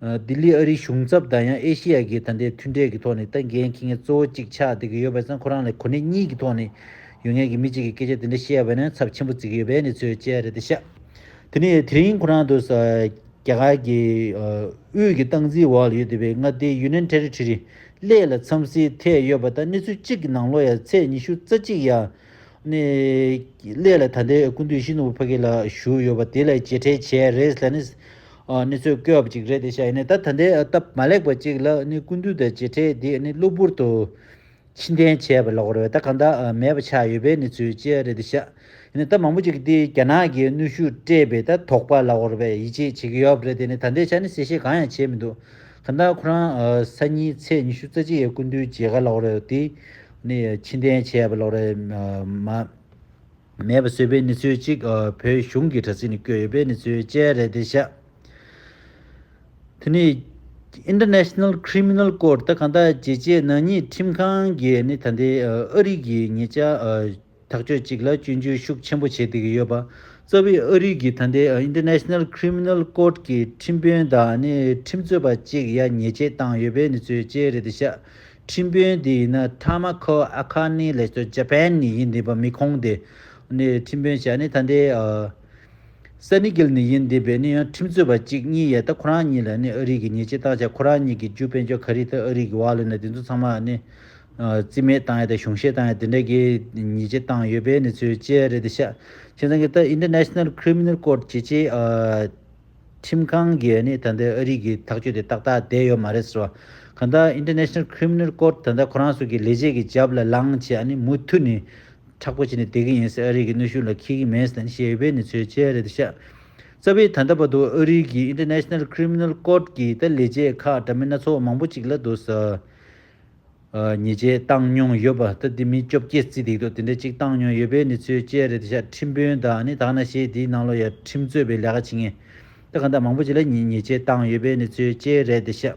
ཨ་ལྡི་ལི་ཨ་རིའི་གཞུང་ཚབ་དང་ཡང་ཨེ་ཤི་ཡ་གི་ད་ལྟའི་མཐུན་འབྲེལ་གྱི་ཐོག་ནས་ད་འགན་འཁྱེར་མཁན་གཙོ་བོ་གཅིག་ཆགས་བསྡད་ཀྱི་ཡོད་པ་སོང་ཁོ་རང་ལ་གོ་གནས་གཉིས་ཀྱི་ཐོག་ནས་ཡོད་མཁན་གྱི་མི་གཅིག་གིས་སྐད་ཆ་དེ་འདྲ་བཤད་པ་ནི་ཚབས་ཆེན་པོ་བརྩི་གི་ཡོད་པའི་གནས་ཚུལ་བཅས་རེད་དེ་ཤག་དེ་ནས་དེ་རིང་ཁོ་རང་དུ་ས་རྒྱ་གར་གྱི་ཨ་དབུས་ཀྱི་སྟངས་འཛིན་འོག་ལ་ཡོད་བསྡད་པའི་མངའ་སྡེའི་ཡུ་ནན་ཊེ་རི་ཊོ་རི་གླེ་ལ་འཚམས་གཟིགས་ཐེབས་ཡོད་པ་དང་གནས་ཚུལ་གཅིག་གི་ནང་ལོགས་ཡང་ཚེས་ཉི་ཤུ་རྩ་གཅིག་ཡ་ནས་གླེ་ལ་ད་ལྟའི་སྐུ་མདུན་ཡིད་བཞིན་ནོར་བུ་ཕ་གི་ལ་བཞུགས་ཡོད་པ་དེ་ལ་མཇལ་འཕྲད་བྱས་རེད་ལ་ནི་ཨ་གནས་ཚུལ་བཀོད་པ་ཅིག་རེད་དེ་ཤག་ཡིན་ནའི་ད་ད་ལྟའི་སྟབས་མ་ལེགས་པ་ཅིག་ལ་ནི་སྐུ་མདུན་དང་མཇལ་འཕྲད་དེ་ནི་གློ་བུར་དུ་ཕྱིར་འཐེན་བྱས་པ་ལབ་དགོས་རེད། ད་གང་ལྟར་མེད་པ་ཆགས་ཡོད་པའི་གནས་ཚུལ་བཅས་རེད་དེ་ཤག་ཡིན་ནའི་ད་མང་པོ་ཅིག་གིས་དེ་རྒྱ་ནག་གིས་གནོན་ཤུགས་སྤྲད་པའི་ད་དོགས་པ་ལབ་དགོས་རེད་པས་ཡིད་ཆེས་བྱེད་ཀྱི་ཡོད་པ་རེད། དེ་ནི་ད་ལྟའི་ཆ་ནས་གསལ་བཤད་གང་ཡང་བྱས་མི་འདུག་གང་ལྟར་ཁོ་རང་ཨ་སང་ཉིན་ཚེས་ཉི་ཤུ་རྩ་གཅིག་ཡའི་སྐུ་མདུན་མཇལ་ཁ་ལབ་དགོས་རེད། དེ་ནི་ཕྱིར་འཐེན་བྱས་པ་ལབ་དགོས་རེད། མ་མེད་པ་བཟོས་པའི་གནས་ཚུལ་གཅིག་ཨ་བོད་གཞུང་གི་དྲ་ཚིགས་ནས་བཀོད་ཡོད་པའི་གནས་ཚུལ་བཅས་རེད་དེ་ཤག་དེ་ནས་International Criminal Court ད་གང་ལྟར་རྒྱལ་སྤྱིའི་ནག་ཉེས་ཁྲིམས་ཁང་གིས་ནི་ད་ལྟའི་ཨ་རི་གི་ཉེ་ཆར་ཨ་ཐག་གཅོད་ཅིག་ལ་སྐྱོན་བརྗོད་ཤུགས་ཆེན་པོ་བྱེད་བསྡད་ཀྱི་ཡོད་པ། རྩ་བའི་ཨ་རི་གི་ད་ལྟའི་ཨ་International Criminal Court གི་ཁྲིམས་དཔོན་དང་ནི་ཁྲིམས་རྩོད་པ་གཅིག་ཡ་ཉེས་ཆད་བཏང་ཡོད་པའི་གནས་ཚུལ་བཅས་རེད་དེ་ཤག་ཁྲིམས་དཔོན་དེ་ཡིན་ན་ཐ་མ་ཁོ་ཨ་ཁ་ནི་ལས་ཚོ་ཇ་པན་ནས་ཡིན་བསྡད་པ་མི་ཁོང་དེ་ནི་ཁྲིམས་དཔོན་བྱས་ནི་ད་ལྟའི་ཨ་སན་ནི་གིལ་ནས་ཡིན་བསྡད་པའི་ནི་ཡང་ཁྲིམས་རྩོད་པ་གཅིག་གཉིས་ཡ་ད་ཁོ་རང་གཉིས་ལ་ནི་ཨ་རི་གི་ཉེས་ཆད་བཏང་བྱས་ཁོ་རང་གཉིས་ཀྱི་རྒྱུ་དཔལ་འབྱོར་ག་རེ་ད་ཨ་རི་གི་བར་ལ་ནི་དེ་ཚོ་ཚང་མ་ནི་ཨ་རྩིས་མེད་བཏང་ཡ་དང་གཞུང་བཞེས་བཏང་ཡ་དེ་འདྲ་གི་ཉེས་ཆད་བཏང་ཡོད་པའི་གནས་ཚུལ་བཅས་རེད་དེ་ཤག་བྱས་ཙང་གི་ད་International Criminal Court བྱེད་ཆེད་ཨ་ཁྲིམས་ཁང་གིས་ནི་ད་ལྟའི་ཨ་རི་གི་ཐག་གཅོད་དེ་ཏག་ཏག་བསྡད་ཡོད་མ་རེད་ཟེར་བ། གང་ལྟར་International Criminal Court ད་ལྟ་ཁོ་རང་ཚོ་གི་ལས་བྱེད་ཀྱི་རྒྱབ་ལ་ལངས་བྱས་ཨ་ནི་མུ་མཐུད་ནས་མཁྲེགས་པོ་བྱས་ནས་བསྡད་ཀྱི་ཡིན་ཟེར་ཨ་རི་གི་གནོན་ཤུགས་ལ་འཁེལ་གྱི་མེད་ཟེར་ནས་བཤད་ཡོད་པའི་གནས་ཚུལ་བཅས་རེད་དེ་ཤག་རྩ་བའི་ད་ལྟ་བར་དུ་ཨ་རི་གི་International Criminal Court གི་ད་ལས་བྱེད་ཁག་འདྲ་མིན་སྣ་ཚོགས་མང་པོ་ཅིག་ལ་འདུག་ཟེར། ཉེས་ཆད་བཏང་མྱོང་ཡོད་པ་ད་དེ་མི་བཅོ་བརྒྱད་བརྩིས་བསྡད་འདུག་དེ་འདྲ་གཅིག་བཏང་མྱོང་ཡོད་པའི་གནས་ཚུལ་བཅས་རེད་དེ་ཤག་ཁྲིམས་དཔོན་དང་ནི་ད་ག་ནང་བཞིན་དེའི་ནང་ལོགས་ཡ་ཁྲིམས་རྩོད་པའི་ལས་ཀ་བྱེད་མཁན་ད་ག་འདྲ་མང་པོ་ཅིག་ལ་ཉེས་ཉེས་ཆད་བཏང་ཡོད་པའི་གནས་ཚུལ་བཅས་རེད་དེ་ཤག་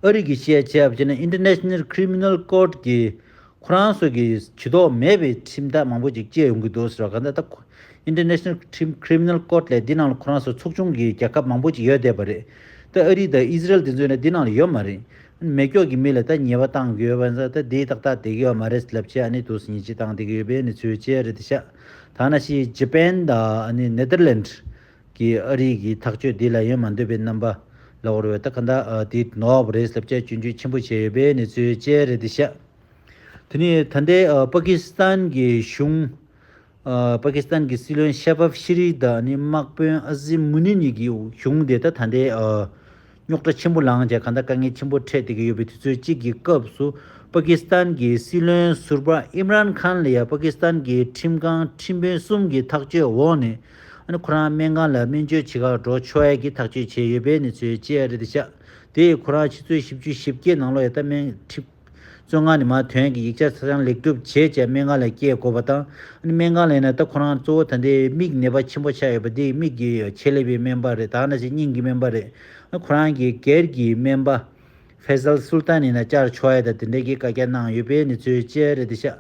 ཨ་རི་གི་བཤད་བྱས་པ་བྱས་ན་International Criminal Court གི་ཁོ་རང་ཚོ་གི་ཇུས་གཏོགས་མེད་པའི་ཁྲིམས་ཐག་མང་པོ་ཅིག་བཅད་ཡོང་གི་འདུག་ཟེར་བ་ག་འདྲ་ད་International Crim- Criminal Court ལས་འདི་ནང་ལ་ཁོ་རང་ཚོ་ཚོགས་ཆུང་གི་རྒྱལ་ཁབ་མང་པོ་ཅིག་ཡོད་བསྡད་པ་རེད། ད་ཨ་རི་དང་ཨི་ཟི་རལ་དེ་ཚོ་ནི་འདི་ནང་ལ་ཡོད་མ་རེད། མེ་སྒྱོགས་ཀྱི་མི་ལ་ད་ཉེས་པ་བཏང་དགོས་པ་ད་དེ་ཏག་ཏག་བསྡད་ཀྱི་ཡོད་མ་རེད་ལབ་བྱས་ཨ་ནི་འདུག་སེ་ཉེས་ཆད་བཏང་བསྡད་ཀྱི་ཡོད་པའི་གནས་ཚུལ་བཅས་རེད་དེ་ཤག་ད་ནང་བཞིན་ཇ་པན་དང་ཨ་ནི་ནེ་ཐར་ལེནཌ་གི་ཨ་རི་གི་ཐག་གཅོད་འདི་ལ་ཡོད་མ་འདོད་པའི་རྣམ་པ་ལབ་དགོས་རེད་པས། ད་ག་འདྲ་ཨ་དེ་ནོར་བ་རེད་ལབ་བྱས་སྐྱོན་བརྗོད་ཆེན་པོ་བྱས་ཡོད་པའི་གནས་ཚུལ་བཅས་རེད་དེ་ཤག་དེ་ནས་ད་ལྟའི་ཨ་པ་ཀི་སི་ཐན་གྱི་གཞུང་ཨ་པ་ཀི་སི་ཐན་གྱི་སྲིད་བློན་ཤ་བྷ་ཤི་རི་དང་ནི་དམག་དཔོན་ཨ་ཟི་མུ་ནི་གཉིས་ཀྱི་གཞུང་དེ་ད་ད་ལྟའི་ཨ་རྙོག་དྲ་ཆེན་པོ་ལངས་བྱས་གང་ལྟར་དཀའ་ངལ་ཆེན་པོ་འཕྲད་བསྡད་ཀྱི་ཡོད་པའི་དུས་ཚོད་གཅིག་གི་སྐབས་སུ་པ་ཀི་སི་ཐན་གྱི་སྲིད་བློན་ཟུར་པ་ཨིམ་རན་ཁཱན་ལ་ཡང་པ་ཀི་སི་ཐན་གྱི་ཁྲིམས་ཁང་ཁྲིམས་དཔོན་གསུམ་གྱི་ཐག་གཅོད་འོག་ནས་ཨ་ནི་ཁོ་རང་སྨན་ཁང་ལ་སྨན་བཅོས་བྱེད་གར་འགྲོ་ཆོག་ཡས་ཀྱི་ཐག་གཅོད་བྱས་ཡོད་པའི་གནས་ཚུལ་བཅས་རེད་དེ་ཤག་དེ་ཁོ་རང་ཆུ་ཚོད་བཞི་བཅུ་ཞེ་བརྒྱད་ནང་ལོགས་ཡ་ད་སྨན་ཁྲིམས་ བཙོན་ཁང་ནས་མར་ཐོན་གྱི་ཡིག་ཆ་ཆ་ཚང་ལེགས་གྲུབ་བྱས་བྱས་སྨན་ཁང་ལ་སྐྱེལ་དགོས་པ་དང་། ཨ་ནི་སྨན་ཁང་ལ་ཡིན་ན་ད་ཁོ་རང་གཙོ་བོ་ད་ལྟའི་མིག་ནད་པ་ཆེན་པོ་ཆགས་ཡོད་པ་འདི་མིག་གི་ཆེད་ལས་པའི་སྨན་པ་རེད། ད་ནང་བཞིན་སྙིང་གི་སྨན་པ་རེད། ཨ་ཁོ་རང་གི་སྒེར་གྱི་སྨན་པ་ཧྥེ་སལ་སུལ་ཏཱན་ཡིན་ན་བཅར་ཆོག་ཡ་ད་དེ་འདྲའི་གི་བཀའ་རྒྱ་གནང་ཡོད་པའི་གནས་ཚུལ་བཅས་རེད་དེ་ཤག་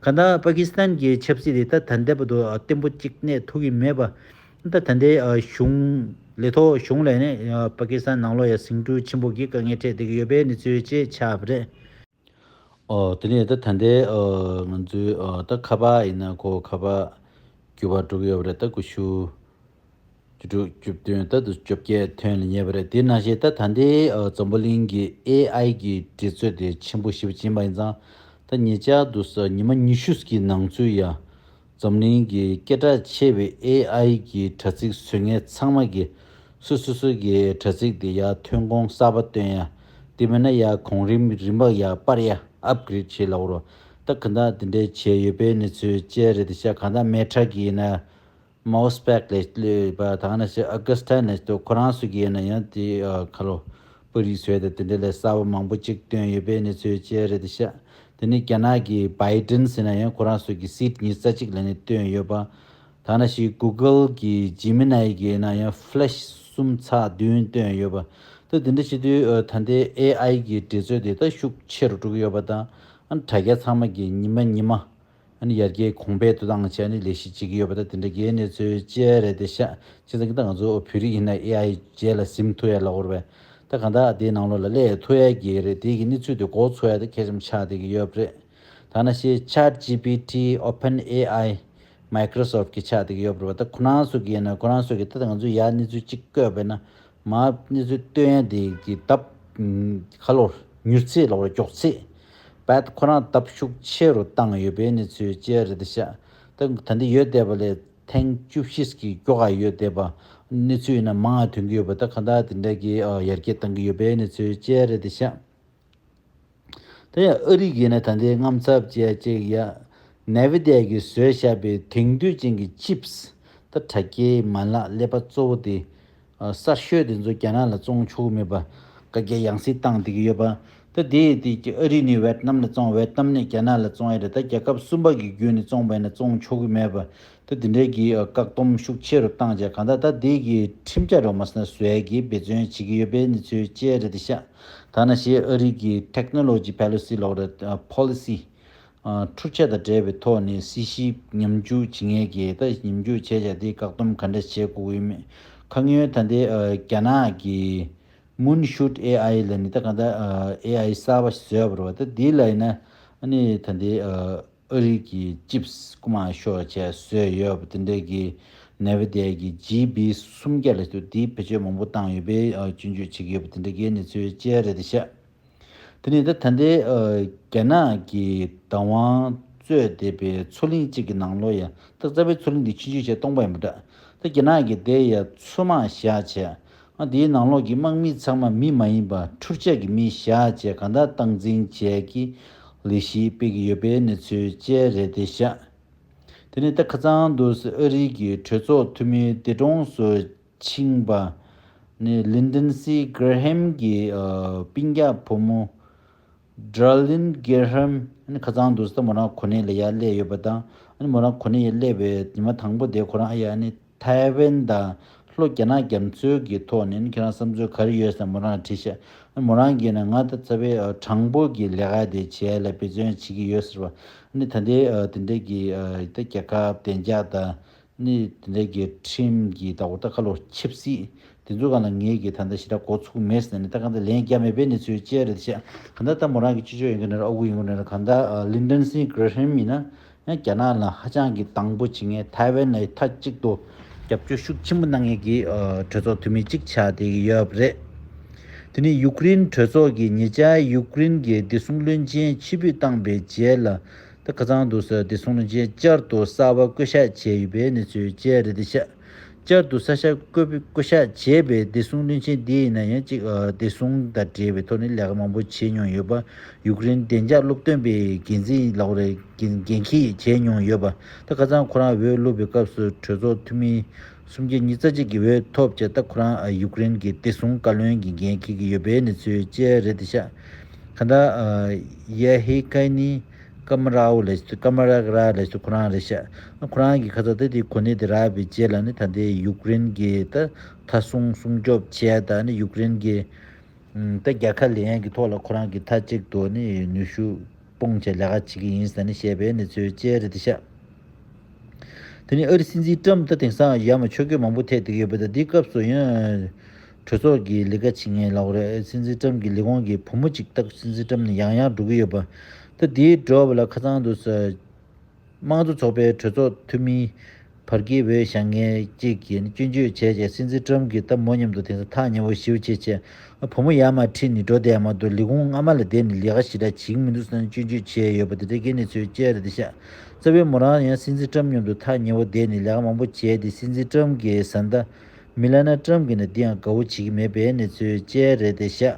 གང་ལྟར་པ་ཀི་སི་ཐན་གྱི་ཆབ་སྲིད་དེ་ད་ད་ལྟ་བར་དུ་བརྟན་པོ་གཅིག་གནས་ཐུབ་ཀྱི་མེད་པ། ད་ད་ལྟའི་གཞུང་ལས་ཐོག་གཞུང་ལས་ནས་པ་ཀི་སི་ཐན་ནང་ལོགས་ཡ་ཟིང་འཁྲུག་ཆེན་པོ་གི་དཀའ་ངལ་འཕྲད་བསྡད་ཀྱི་ཡོད་པའི་གནས་ཚུལ་བཅས་ཆགས་པ་རེད། ཨོ། དེ་ནས་ད་ད་ལྟའི་ཨ་ང་ཚོའི་ཨ་ད་ཁ་པར་ཡིན་ན་ཁོ་ཁ་པར་འགྱུར་བ་འགྲོ་གི་ཡོད་པ་རེད། ད་ཀུ་ཤུ་བཅུ་དྲུག་བཅུ་བདུན་ད་དུ་བཅོ་བརྒྱད་ཐོན་ལ་ཉེ་བ་རེད། དེ་ནང་བཞིན་ད་ད་ལྟའི་ཨ་འཛམ་བུ་གླིང་གི་ཨེ་ཨའི་གི་འགྲན་རྩོད་དེ་ཆེན་པོ་ཞེ་པོ་ཕྱིན་པ་ཡིན་ཙང་། ད་ཉེ་ཆར་དུ་ས་ཉི་མ་ཉི་ཤུ་གི་ནང་ཚུད་ཡ། འཛམ་གླིང་གི་སྐད་གྲགས་ཆེ་བའི་ཨེ་ཨའི་གི་དྲ་ཚིགས་བཟོ་མཁན་ཚང་མ་གིས་སོ་སོ་སོ་གི་དྲ་ཚིགས་དེ་ཡར་ཐོན་ཁུངས་གསར་པ་བཏོན་ཡ། དེ་མིན་ན་ཡར་གོང་རིམ་རིམ་པ་ཡར་སྤར་ཡ། ཨབ་གྷི་རེད་བྱེད་ལབ་རོ། ད་ག་འདྲ་དེ་འདྲའི་བྱས་ཡོད་པའི་གནས་ཚུལ་བཅས་རེད་དེ་ཤག་གང་ལྟར་མེ་ཊ་གི་ཡིན་ན་མའོ་སི་པེག་ལས་སླེབས་པ་དང་ན་ཞེ་ཨ་ག་སི་ཊ་ནས་ཁོ་རང་ཚོ་གི་ཡིན་ན་ཡང་དེ་ཁ་ལོ། པར་རིས་བཟོས་ཏེ་དེ་འདྲ་ལས་གསར་པ་མང་པོ་ཅིག་བཏོན་ཡོད་པའི་གནས་ཚུལ་བཅས་རེད་དེ་ཤག་དེ་ནི་རྒྱ་ནག་གི་བྷའི་ཌེན་ཟེར་ན་ཡང་ཁོ་རང་ཚོ་གི་སིཊ་ཉི་ཤུ་རྩ་གཅིག་ལ་ནི་བཏོན་ཡོད་པ། ད་ནང་བཞིན་གུ་གལ་གི་ཇི་མི་ནའི་གི་ན་ཡང་ཕི་ལེཤ་གསུམ་ཚེག་བདུན་བཏོན་ཡོད་པ། ད་དེ་འདྲ་བྱེད་དུས་ད་ལྟའི་ཨེ་ཨའི་གི་འགྲན་རྩོད་དེ་ད་ཤུགས་ཆེ་རུ་འགྲོ་གི་ཡོད་པ་དང་། ཨ་ནི་དྲ་རྒྱ་ཚང་མ་གི་ཉི་མ་ཉི་མ། ཨ་ནི་ཡར་རྒྱས་གོང་འཕེལ་དུ་བཏང་བྱས་ནས་ལས་གཞི་བྱེད་ཀྱི་ཡོད་པ་དང་དེ་འདྲ་གི་གནས་ཚུལ་བཅས་རེད་དེ་ཤག་བྱས་ཙང་གི་ད་ང་ཚོ་བོད་རིགས་ཡིན་ན་ཨེ་ཨའི་རྗེས་ལ་ཟིན་ཐུབ་ཡ་ལབ་དགོས་རེད་པས། ད་གང་ལྟར་དེའི་ནང་ལོགས་ལ་སླེབས་ཐུབ་ཡ་གི་རེད། དེ་གི་གནས་ཚུལ་དེ་འགོ་ཚུགས་ཡ་དེ་གལ་ཆེན་པོ་ཆགས་བསྡད་ཀྱི་ཡོད་པ་རེད། ད་ནང་བཞིན་ཆེ་ཊི་ཇི་པི་ཊི། ཨོ་པན་ཨེ་ཨའི། མའི་ཀྲོ་སོབ་ཀྱི་ཆགས་བསྡད་ཀྱི་ཡོད་པ་རེད་པ། ད་ཁོ་རང་ཚོ་གི་ཡིན་ན་ཁོ་རང་ཚོ་གི་ད་ང་ཚོ་ཡ་གནས་ཚུལ་གཅིག་བཀོད་པས་ན། མ་གནས་ཚུལ་སྟོན་ཡ་དེ་གི་ལྡབ་ཁ་ལོ་མྱུར་ཚད་ལ་བར་མགྱོགས་ཚད་བས་ཁོ་རང་ལྡབ་ཤུགས་ཆེ་རུ་བཏང་ཡོད་པའི་གནས་ཚུལ་བཅས་རེད་དེ་ཤག་ད་ད་འདི་ཡོད་བསྡད་པ་ལས་ཐེངས་བཅུ་བཞི་གི་མགྱོགས་ག་ཡོད་བསྡད་པ་གནས་ཚུལ་ཡིན་ན་མང་ང་ཐོན་གྱི་ཡོད་པ། ད་ག་འདྲ་དེ་འདྲ་གི་ཡར་རྒྱས་བཏང་གི་ཡོད་པའི་གནས་ཚུལ་བཅས་རེད་དེ་ཤག་ད་ཡང་ཨ་རི་གིས་ན་ད་ལྟའི་དངངས་འཚབ་བྱས་ཅིག་ཡ། ནེ་ཝི་དི་ཡ་གིས་བཟོས་བཞག་པའི་དེང་དུས་ཅན་གྱི་ཅིབ་སི། ད་དྲ་རྒྱའི་མ་ལག་ཀླད་པ་གཙོ་བོ་དེ། གསར་ཤོས་དེ་ཚོ་རྒྱ་ནག་ལ་བཙོང་ཆོག་གི་མེད་པ། བཀའ་རྒྱ་ཡང་སེ་བཏང་བསྡད་ཀྱི་ཡོད་པ། ད་དེ་དེ་ཨ་རི་ནས་ཝེད་ནམ་ལ་བཙོང་། ཝེད་ནམ་ནས་རྒྱ་ནག་ལ་བཙོང་ཡ་རེད། ད་རྒྱལ་ཁབ་གསུམ་པ་གི་བརྒྱུད་ནས་བཙོང་པ་ཡིན་ན་བཙོང་ཆོག་གི་མེད་པ། ད་དེ་འདྲའི་གི་བཀག་སྡོམ་ཤུགས་ཆེ་རུ་བཏང་བྱས་གང་ལྟར་ད་དེ་གི་ཁྲིམས་འཆར་རོ་མ་སོང་ན་བཟོ་ཡ་གི་འབད་བརྩོན་བྱེད་ཀྱི་ཡོད་པའི་གནས་ཚུལ་བཅས་རེད་དེ་ཤག་ད་ནང་བཞིན་ཨ་རི་གི་ཊེག་ནོ་ལོ་ཇི་པོ་ལི་སི་ལོག་རེད། པོ་ལི་སི། འཕྲུལ་ཆས་དང་འབྲེལ་བའི་ཐོག་ནས་སྲིད་ཞིབ་ཉམས་ཞུགས་བྱེད་མཁན་གྱི་ད་ཉམས་ཞུགས་བྱས་བྱས་དེ་བཀག་སྡོམ་ག་འདྲ་བྱེད་དགོས་ཀྱི་ཡོད་མེད། ཁ་སྔོན་ད་ལྟའི་རྒྱ་ནག་གི་མུན་ཤུད་ཨེ་ཨའི་ལ་ནི་ད་ག་ད་ཨེ་ཨའི་གསར་པ་བཟོས་པ་རེད་པ། ད་དེ་ལ་ཡིན་ན་ཨ་ནི་ད་ལྟའི་ཨ་རི་གི་ཅིབ་སི་རྐུ་མ་ཤོར་བྱས་བཟོས་ཡོད་པ་དེ་འདྲའི་གི་ནེ་ཝི་དི་ཡ་གི་ཇི་བི་སུམ་བརྒྱ་ལ་དེ་བེད་སྤྱོད་མང་པོ་བཏང་ཡོད་པའི་སྐྱོན་བརྗོད་བྱེད་ཀྱི་ཡོད་པ་དེ་འདྲའི་གི་གནས་ཚུལ་བཅས་རེད་དེ་ཤག་དེ་ནས་ད་ད་ལྟའི་རྒྱ་ནག་གི་བདག་དབང་རྩོད་བསྡད་པའི་མཚོ་གླིང་གཅིག་གི་ནང་ལོགས་ཡ་ད་རྩ་བའི་མཚོ་གླིང་འདི་ཆུང་ཆུང་བྱས་སྟོང་པ་ཡིན་པ་འདྲ། ད་རྒྱ་ནག་གི་དེ་ཡ་མཚོ་དམག་བཞག་བྱས། ཨ་དེའི་ནང་ལོགས་ཀྱི་དམག་མི་ཚང་མ་མི་མ་ཡིན་པ་འཕྲུལ་ཆས་ཀྱི་མི་བཞག་བྱས་གང་ལྟར་སྟངས་འཛིན་བྱས་ཀྱི་ལས་གཞི་སྤེལ་གྱི་ཡོད་པའི་གནས་ཚུལ་བཅས་རེད་དེ་ཤག་དེ་ནས་ད་ཁ་སང་དུ་ཨ་རི་གི་གྲོས་ཚོགས་འཐུས་མིའི་འདས་གྲོངས་སུ་ཕྱིན་པ་ནི་ལིན་ཌིན་སི་གྷེར་ཧམ་གྱི་ཨ་སྤུན་ཀྱག་བུ་མོ་ཌར་ལིན་གྷེར་ཧམ། ཨ་ནི་ཁ་སང་དུ་ད་མོ་རང་གོ་གནས་ལ་ཡར་སླེབས་ཡོད་པ་དང་། ཨ་ནི་མོ་རང་གོ་གནས་ཡར་སླེབས་པའི་ཉི་མ་དང་པོ་དེ་ཁོ་རང་ཨ་ཡ་ཨ་ནི་ཐའེ་ཝན་དང་ལྷོ་རྒྱ་ནག་རྒྱ་མཚོའི་གི་ཐོག་ནས་ཨ་ནི་ཁྱེད་རང་བསམ་ཚུལ་ག་རེ་ཡོད་ཟེར་མོ་རང་དྲིས་ཤག་ཨ་ནི་མོ་རང་གིས་ན་ང་ད་རྩ་བའི་དྲང་པོ་གི་ལས་ཀ་དེ་བྱས་ལ་འབད་བརྩོན་བྱེད་ཀྱི་ཡོད་ཟེར་བ། ཨ་ནི་ད་ལྟའི་དེ་འདྲའི་གི་ད་རྒྱལ་ཁབ་བདེ་འཇགས་དང་། ནི་དེ་འདྲའི་གི་ཁྲིམས་ཀྱི་ད་འོ་ད་ཁ་ལོ་ཆབ་སྲིད་དེ་ཚོ་སྒང་ལ་ངེད་ཀྱི་ད་ལྟ་ཞེ་དྲག་འགོ་ཚུགས་མེད་ཟེར་ནས་ད་གང་ལྟར་ལན་རྒྱག་མེད་པའི་གནས་ཚུལ་བཅས་རེད་ཤག་གང་ལྟར་ད་མོ་རང་གི་སྤྱི་ཆོས་ཡིན་གྱི་ན་རེད། ཨ་ཁུ་ཡིན་གྱི་ན་རེད། གང་ལྟར་ལིན་ཌིན་སི་གྷེར་ཧམ་ཡིན་ན་ཡང་རྒྱ་ནག་ལ་ཧ་ཅང་གི་དང་པོ་བྱེད་མཁན། ཐའེ་ཝན་ལ་མཐའ་གཅིག་ཏུ་རྒྱབ་སྐྱོར་ཤུགས་ཆེན་པོ་གནང་མཁན་གྱི་གྲོས་ཚོགས་འཐུས་མི་གཅིག་ཆགས་བསྡད་ཀྱི་ཡོད་པ་རེད། དེ་ནས་ཡུཀ་རེན་གྲོས་ཚོགས་ཀྱིས་ཉེ་ཆར་ཡུཀ་རེན་གྱི་བདེ་སྲུང་བློན་ཆེན་ཕྱིར་འབུད་བཏང་པའི་རྗེས་ལ། ད་ཁ་སང་དུ་ས་བདེ་སྲུང་བློན་ཆེན་བསྐྱར་དུ་གསར་པ་བསྐོ་གཞག་བྱས་ཡོད་པའི་གནས་ཚུལ་བཅས་རེད་དེ་ཤག་བསྐྱར་དུ་ས་ཞབས་བསྐོ་བསྐོ་གཞག་བྱས་པའི་བདེ་སྲུང་བློན་ཆེན་འདི་ཡིན་ན་ཡང་གཅིག་བདེ་སྲུང་དང་འབྲེལ་བའི་ཐོག་ནས་ལས་ཀ་མང་པོ་བྱས་མྱོང་ཡོད་པ། ཡུཀ་རེན་བདེ་འཇགས་སློབ་སྟོན་པའི་འགན་འཛིན་ལག་རེ་འགན་འཁྱེར་བྱས་མྱོང་ཡོད་པ། ད་ཁ་སང་ཁོ་རང་འོས་བླུགས་པའི་སྐབས་སུ་གྲོས་ཚོགས་འཐུས་མི་སུམ་བརྒྱ་ཉི་ཤུ་རྩ་གཅིག་གི་འོས་ཐོབ་བྱས། ད་ཁོ་རང་ཡུཀ་རེན་གྱི་བདེ་སྲུང་བཀའ་བློན་གྱི་འགན་འཁྱེར་གྱི་ཡོད་པའི་གནས་ཚུལ་བཅས་རེད་དེ་ཤག་ད་ལྟ་ཡ་ཧི་ཀའི་ནི་ཀམ་རའོ་ལས་ཀམ་ར་ར་ལས་ཁོ་རང་རེད་ཤག་ཁོ་རང་གི་ཁ་ཚ་ད་དེ་གོ་གནས་དེ་རག་པའི་རྗེས་ལ་ནི་ད་ལྟའི་ཡུཀ་རེན་གྱི་ད་མཐའ་སྲུང་སྲུང་སྐྱོབ་བྱས་ད་ནི་ཡུཀ་རེན་གྱི་ད་རྒྱལ་ཁ་ལེན་ཡག་གི་ཐོག་ལ་ཁོ་རང་གི་མཐའ་གཅིག་ཏུ་ནི་ནུས་ཤུགས་སྤུངས་བྱས་ལས་ཀ་བྱེད་ཀྱི་ཡིན་ཟེར་ནས་བཤད་པའི་གནས་ཚུལ་བཅས་རེད་དེ་ཤག་དེ་ནས་ཨ་རི་སྲིད་འཛིན་ཏྲམ་ད་དེང་སང་ཡ་མ་ཆོས་སྐད་མང་པོ་ཐེབས་བསྡད་ཀྱི་ཡོད་པ་དང་འདིའི་སྐབས་སུ་ཡང་གྲོས་ཚོགས་ཀྱི་ལས་ཀ་བྱེད་མཁན་ལབ་དགོས་རེད། སྲིད་འཛིན་ཏྲམ་གྱི་ལས་ཁུངས་ཀྱི་བུ་མོ་གཅིག་ད་སྲིད་འཛིན་ཏྲམ་ནས་ཡང་ཡང་འགྲོ་གི་ཡོད་པ། ད་དེའི་འགྲོ་བ་ལ་ཁ་སང་དུ་ས་དམངས་གཙོ་ཚོགས་པའི་གྲོས་ཚོགས་འཐུས་མི་བར་བརྒལ་བོད་བཞེངས་མཁན་གཅིག་གིས་སྐྱོན་བརྗོད་བྱས་རྗེས་སྲིད་འཛིན་ཏྲམ་གྱིས་ད་མོ་མཉམ་དུ་དེང་སང་ཐག་ཉེ་བོ་ཞེ་པོ་བྱས་བྱས་བུ་མོ་ཡར་མར་ཁྲིད་ནས་འགྲོ་བསྡད་མ་གཏོགས་ལས་ཁུངས་སྔ་མ་ལ་བསྡད་ནས་ལས་ཀ་ཞེ་དྲག་བྱེད་ཀྱི་མི་འདུག་ཟེར་ནས་སྐྱོན་བརྗོད་བྱས་ཡོད་པ་དེ་འདྲ་གི་གནས་ཚུལ་བཅས་རེད་དེ་ཤག་རྩ་བའི་མོ་རང་ཡང་སྲིད་འཛིན་ཏྲམ་མཉམ་དུ་ཐག་ཉེ་བོ་བསྡད་ནས་ལས་ཀ་མང་པོ་བྱས་ཏེ་སྲིད་འཛིན་ཏྲམ་གྱི་བཟའ་ཟླ་མི་ལ་ན་ཏྲམ་གྱིས་ནི་འདི་ཡང་དགའ་བོ་བྱེད་ཀྱི་མེད་པའི་གནས་ཚུལ་བཅས་རེད་དེ་ཤག་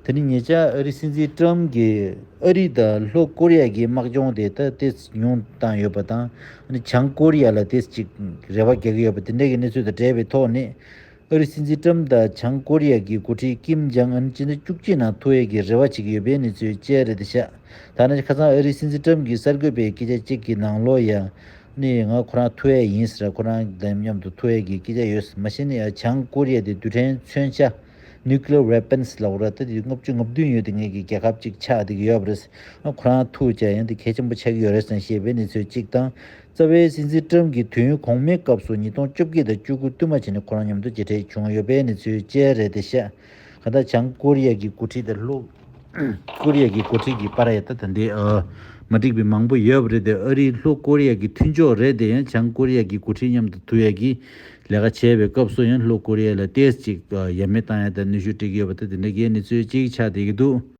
དེ་ནི་ཉེ་ཆར་ཨ་རི་སྲིད་འཛིན་ཏྲམ་གྱིས་ཨ་རི་དང་ལྷོ་ཀོ་རི་ཡ་གི་དམག་སྦྱོང་དེ་ད་ཏོག་ཙམ་ཉུང་བཏང་ཡོད་པ་དང་ཨ་ནི་བྱང་ཀོ་རི་ཡ་ལ་ཏོག་ཙམ་ཅིག་རེ་བ་རྒྱག་གི་ཡོད་པ་དེ་འདྲ་གི་གནས་ཚུལ་དང་འབྲེལ་བའི་ཐོག་ནས་ཨ་རི་སྲིད་འཛིན་ཏྲམ་དང་བྱང་ཀོ་རི་ཡ་གི་འགོ་ཁྲིད་ཀིམ་ཇང་ཨན་སྤྱི་ཟླ་བཅུ་གཅིག་ནང་ཐུག་ཡས་ཀྱི་རེ་བ་བྱེད་ཀྱི་ཡོད་པའི་གནས་ཚུལ་བཅས་རེད་དེ་ཤག་ད་ནི་ཁ་སང་ཨ་རི་སྲིད་འཛིན་ཏྲམ་གྱིས་གསར་འགོད་པའི་སྐད་ཆ་གཅིག་གི་ནང་ལོགས་ཡ། ནི་ང་ཁོ་རང་ཐུག་ཡས་ཡིན་ཟེར། ཁོ་རང་དང་མཉམ་དུ་ཐུག་ཡས་ཀྱི་སྐད་ཆ་ཡོད་ཟེར། མ་གཞི་ནི་ཡང་བྱང་ཀོ་རི་ཡ་དེ་རྡུལ་ཕྲན་མཚོན་ཆ་nuclear weapons ལབ་ར་ད་དེ་ལྔ་བཅུ་ང་བདུན་ཡོད་དེ་ངེད་ཀྱི་རྒྱལ་ཁབ་ཅིག་ཆགས་བསྡད་ཀྱི་ཡོད་པ་རེད། ཁོ་རང་ཐུག་བྱས་ཡང་དེ་གལ་ཆེན་པོ་ཆགས་ཀྱི་ཡོད་རེད་ཟེར་བཤད་པའི་གནས་ཚུལ་གཅིག་དང་། རྩ་བའི་སྲིད་འཛིན་ཏྲམ་གྱིས་དུས་ཡུན་གོང་མའི་སྐབས་སུ་ཉིས་སྟོང་བཅོ་བརྒྱད་དང་བཅུ་དགུ་བསྟུད་མ་བྱས་ནས་ཁོ་རང་མཉམ་དུ་མཇལ་འཕྲད་བྱུང་ཡོད་པའི་གནས་ཚུལ་བཅས་རེད་དེ་ཤག་ག་ད་བྱང་ཀོ་རི་ཡ་གི་འགོ་ཁྲིད་དང་ལྷོ་ཀོ་རི་ཡ་གི་འགོ་ཁྲིད་ཀྱི་བར་ཡ་ད་ད་འདི་ཨ་མ་འགྲིག་པའི་མང་པོ་ཡོད་པ་རེད་དེ། ཨ་རི་ལྷོ་ཀོ་རི་ཡ་གི་མཐུན་ཕྱོགས་རེད་དེ་ཡང་བྱང་ཀོ་རི་ཡ་གི་འགོ་ཁྲིད་མཉམ་དུ་ཐུག་ཡ་གི་ལས་ཀ་བྱས་པའི་སྐབས་སུ་ཡང་ལྷོ་ཀོ་རི་ཡ་ལ་ཏོག་ཙམ་ཅིག་ཡ་མེད་བཏང་ཡ་དང་ནུས་ཤུགས་སྤྲད་ཀྱི་ཡོད་པ་ད་དེ་འདྲ་གི་གནས་ཚུལ་ཅིག་ཆགས་བསྡད་ཀྱི་འདུག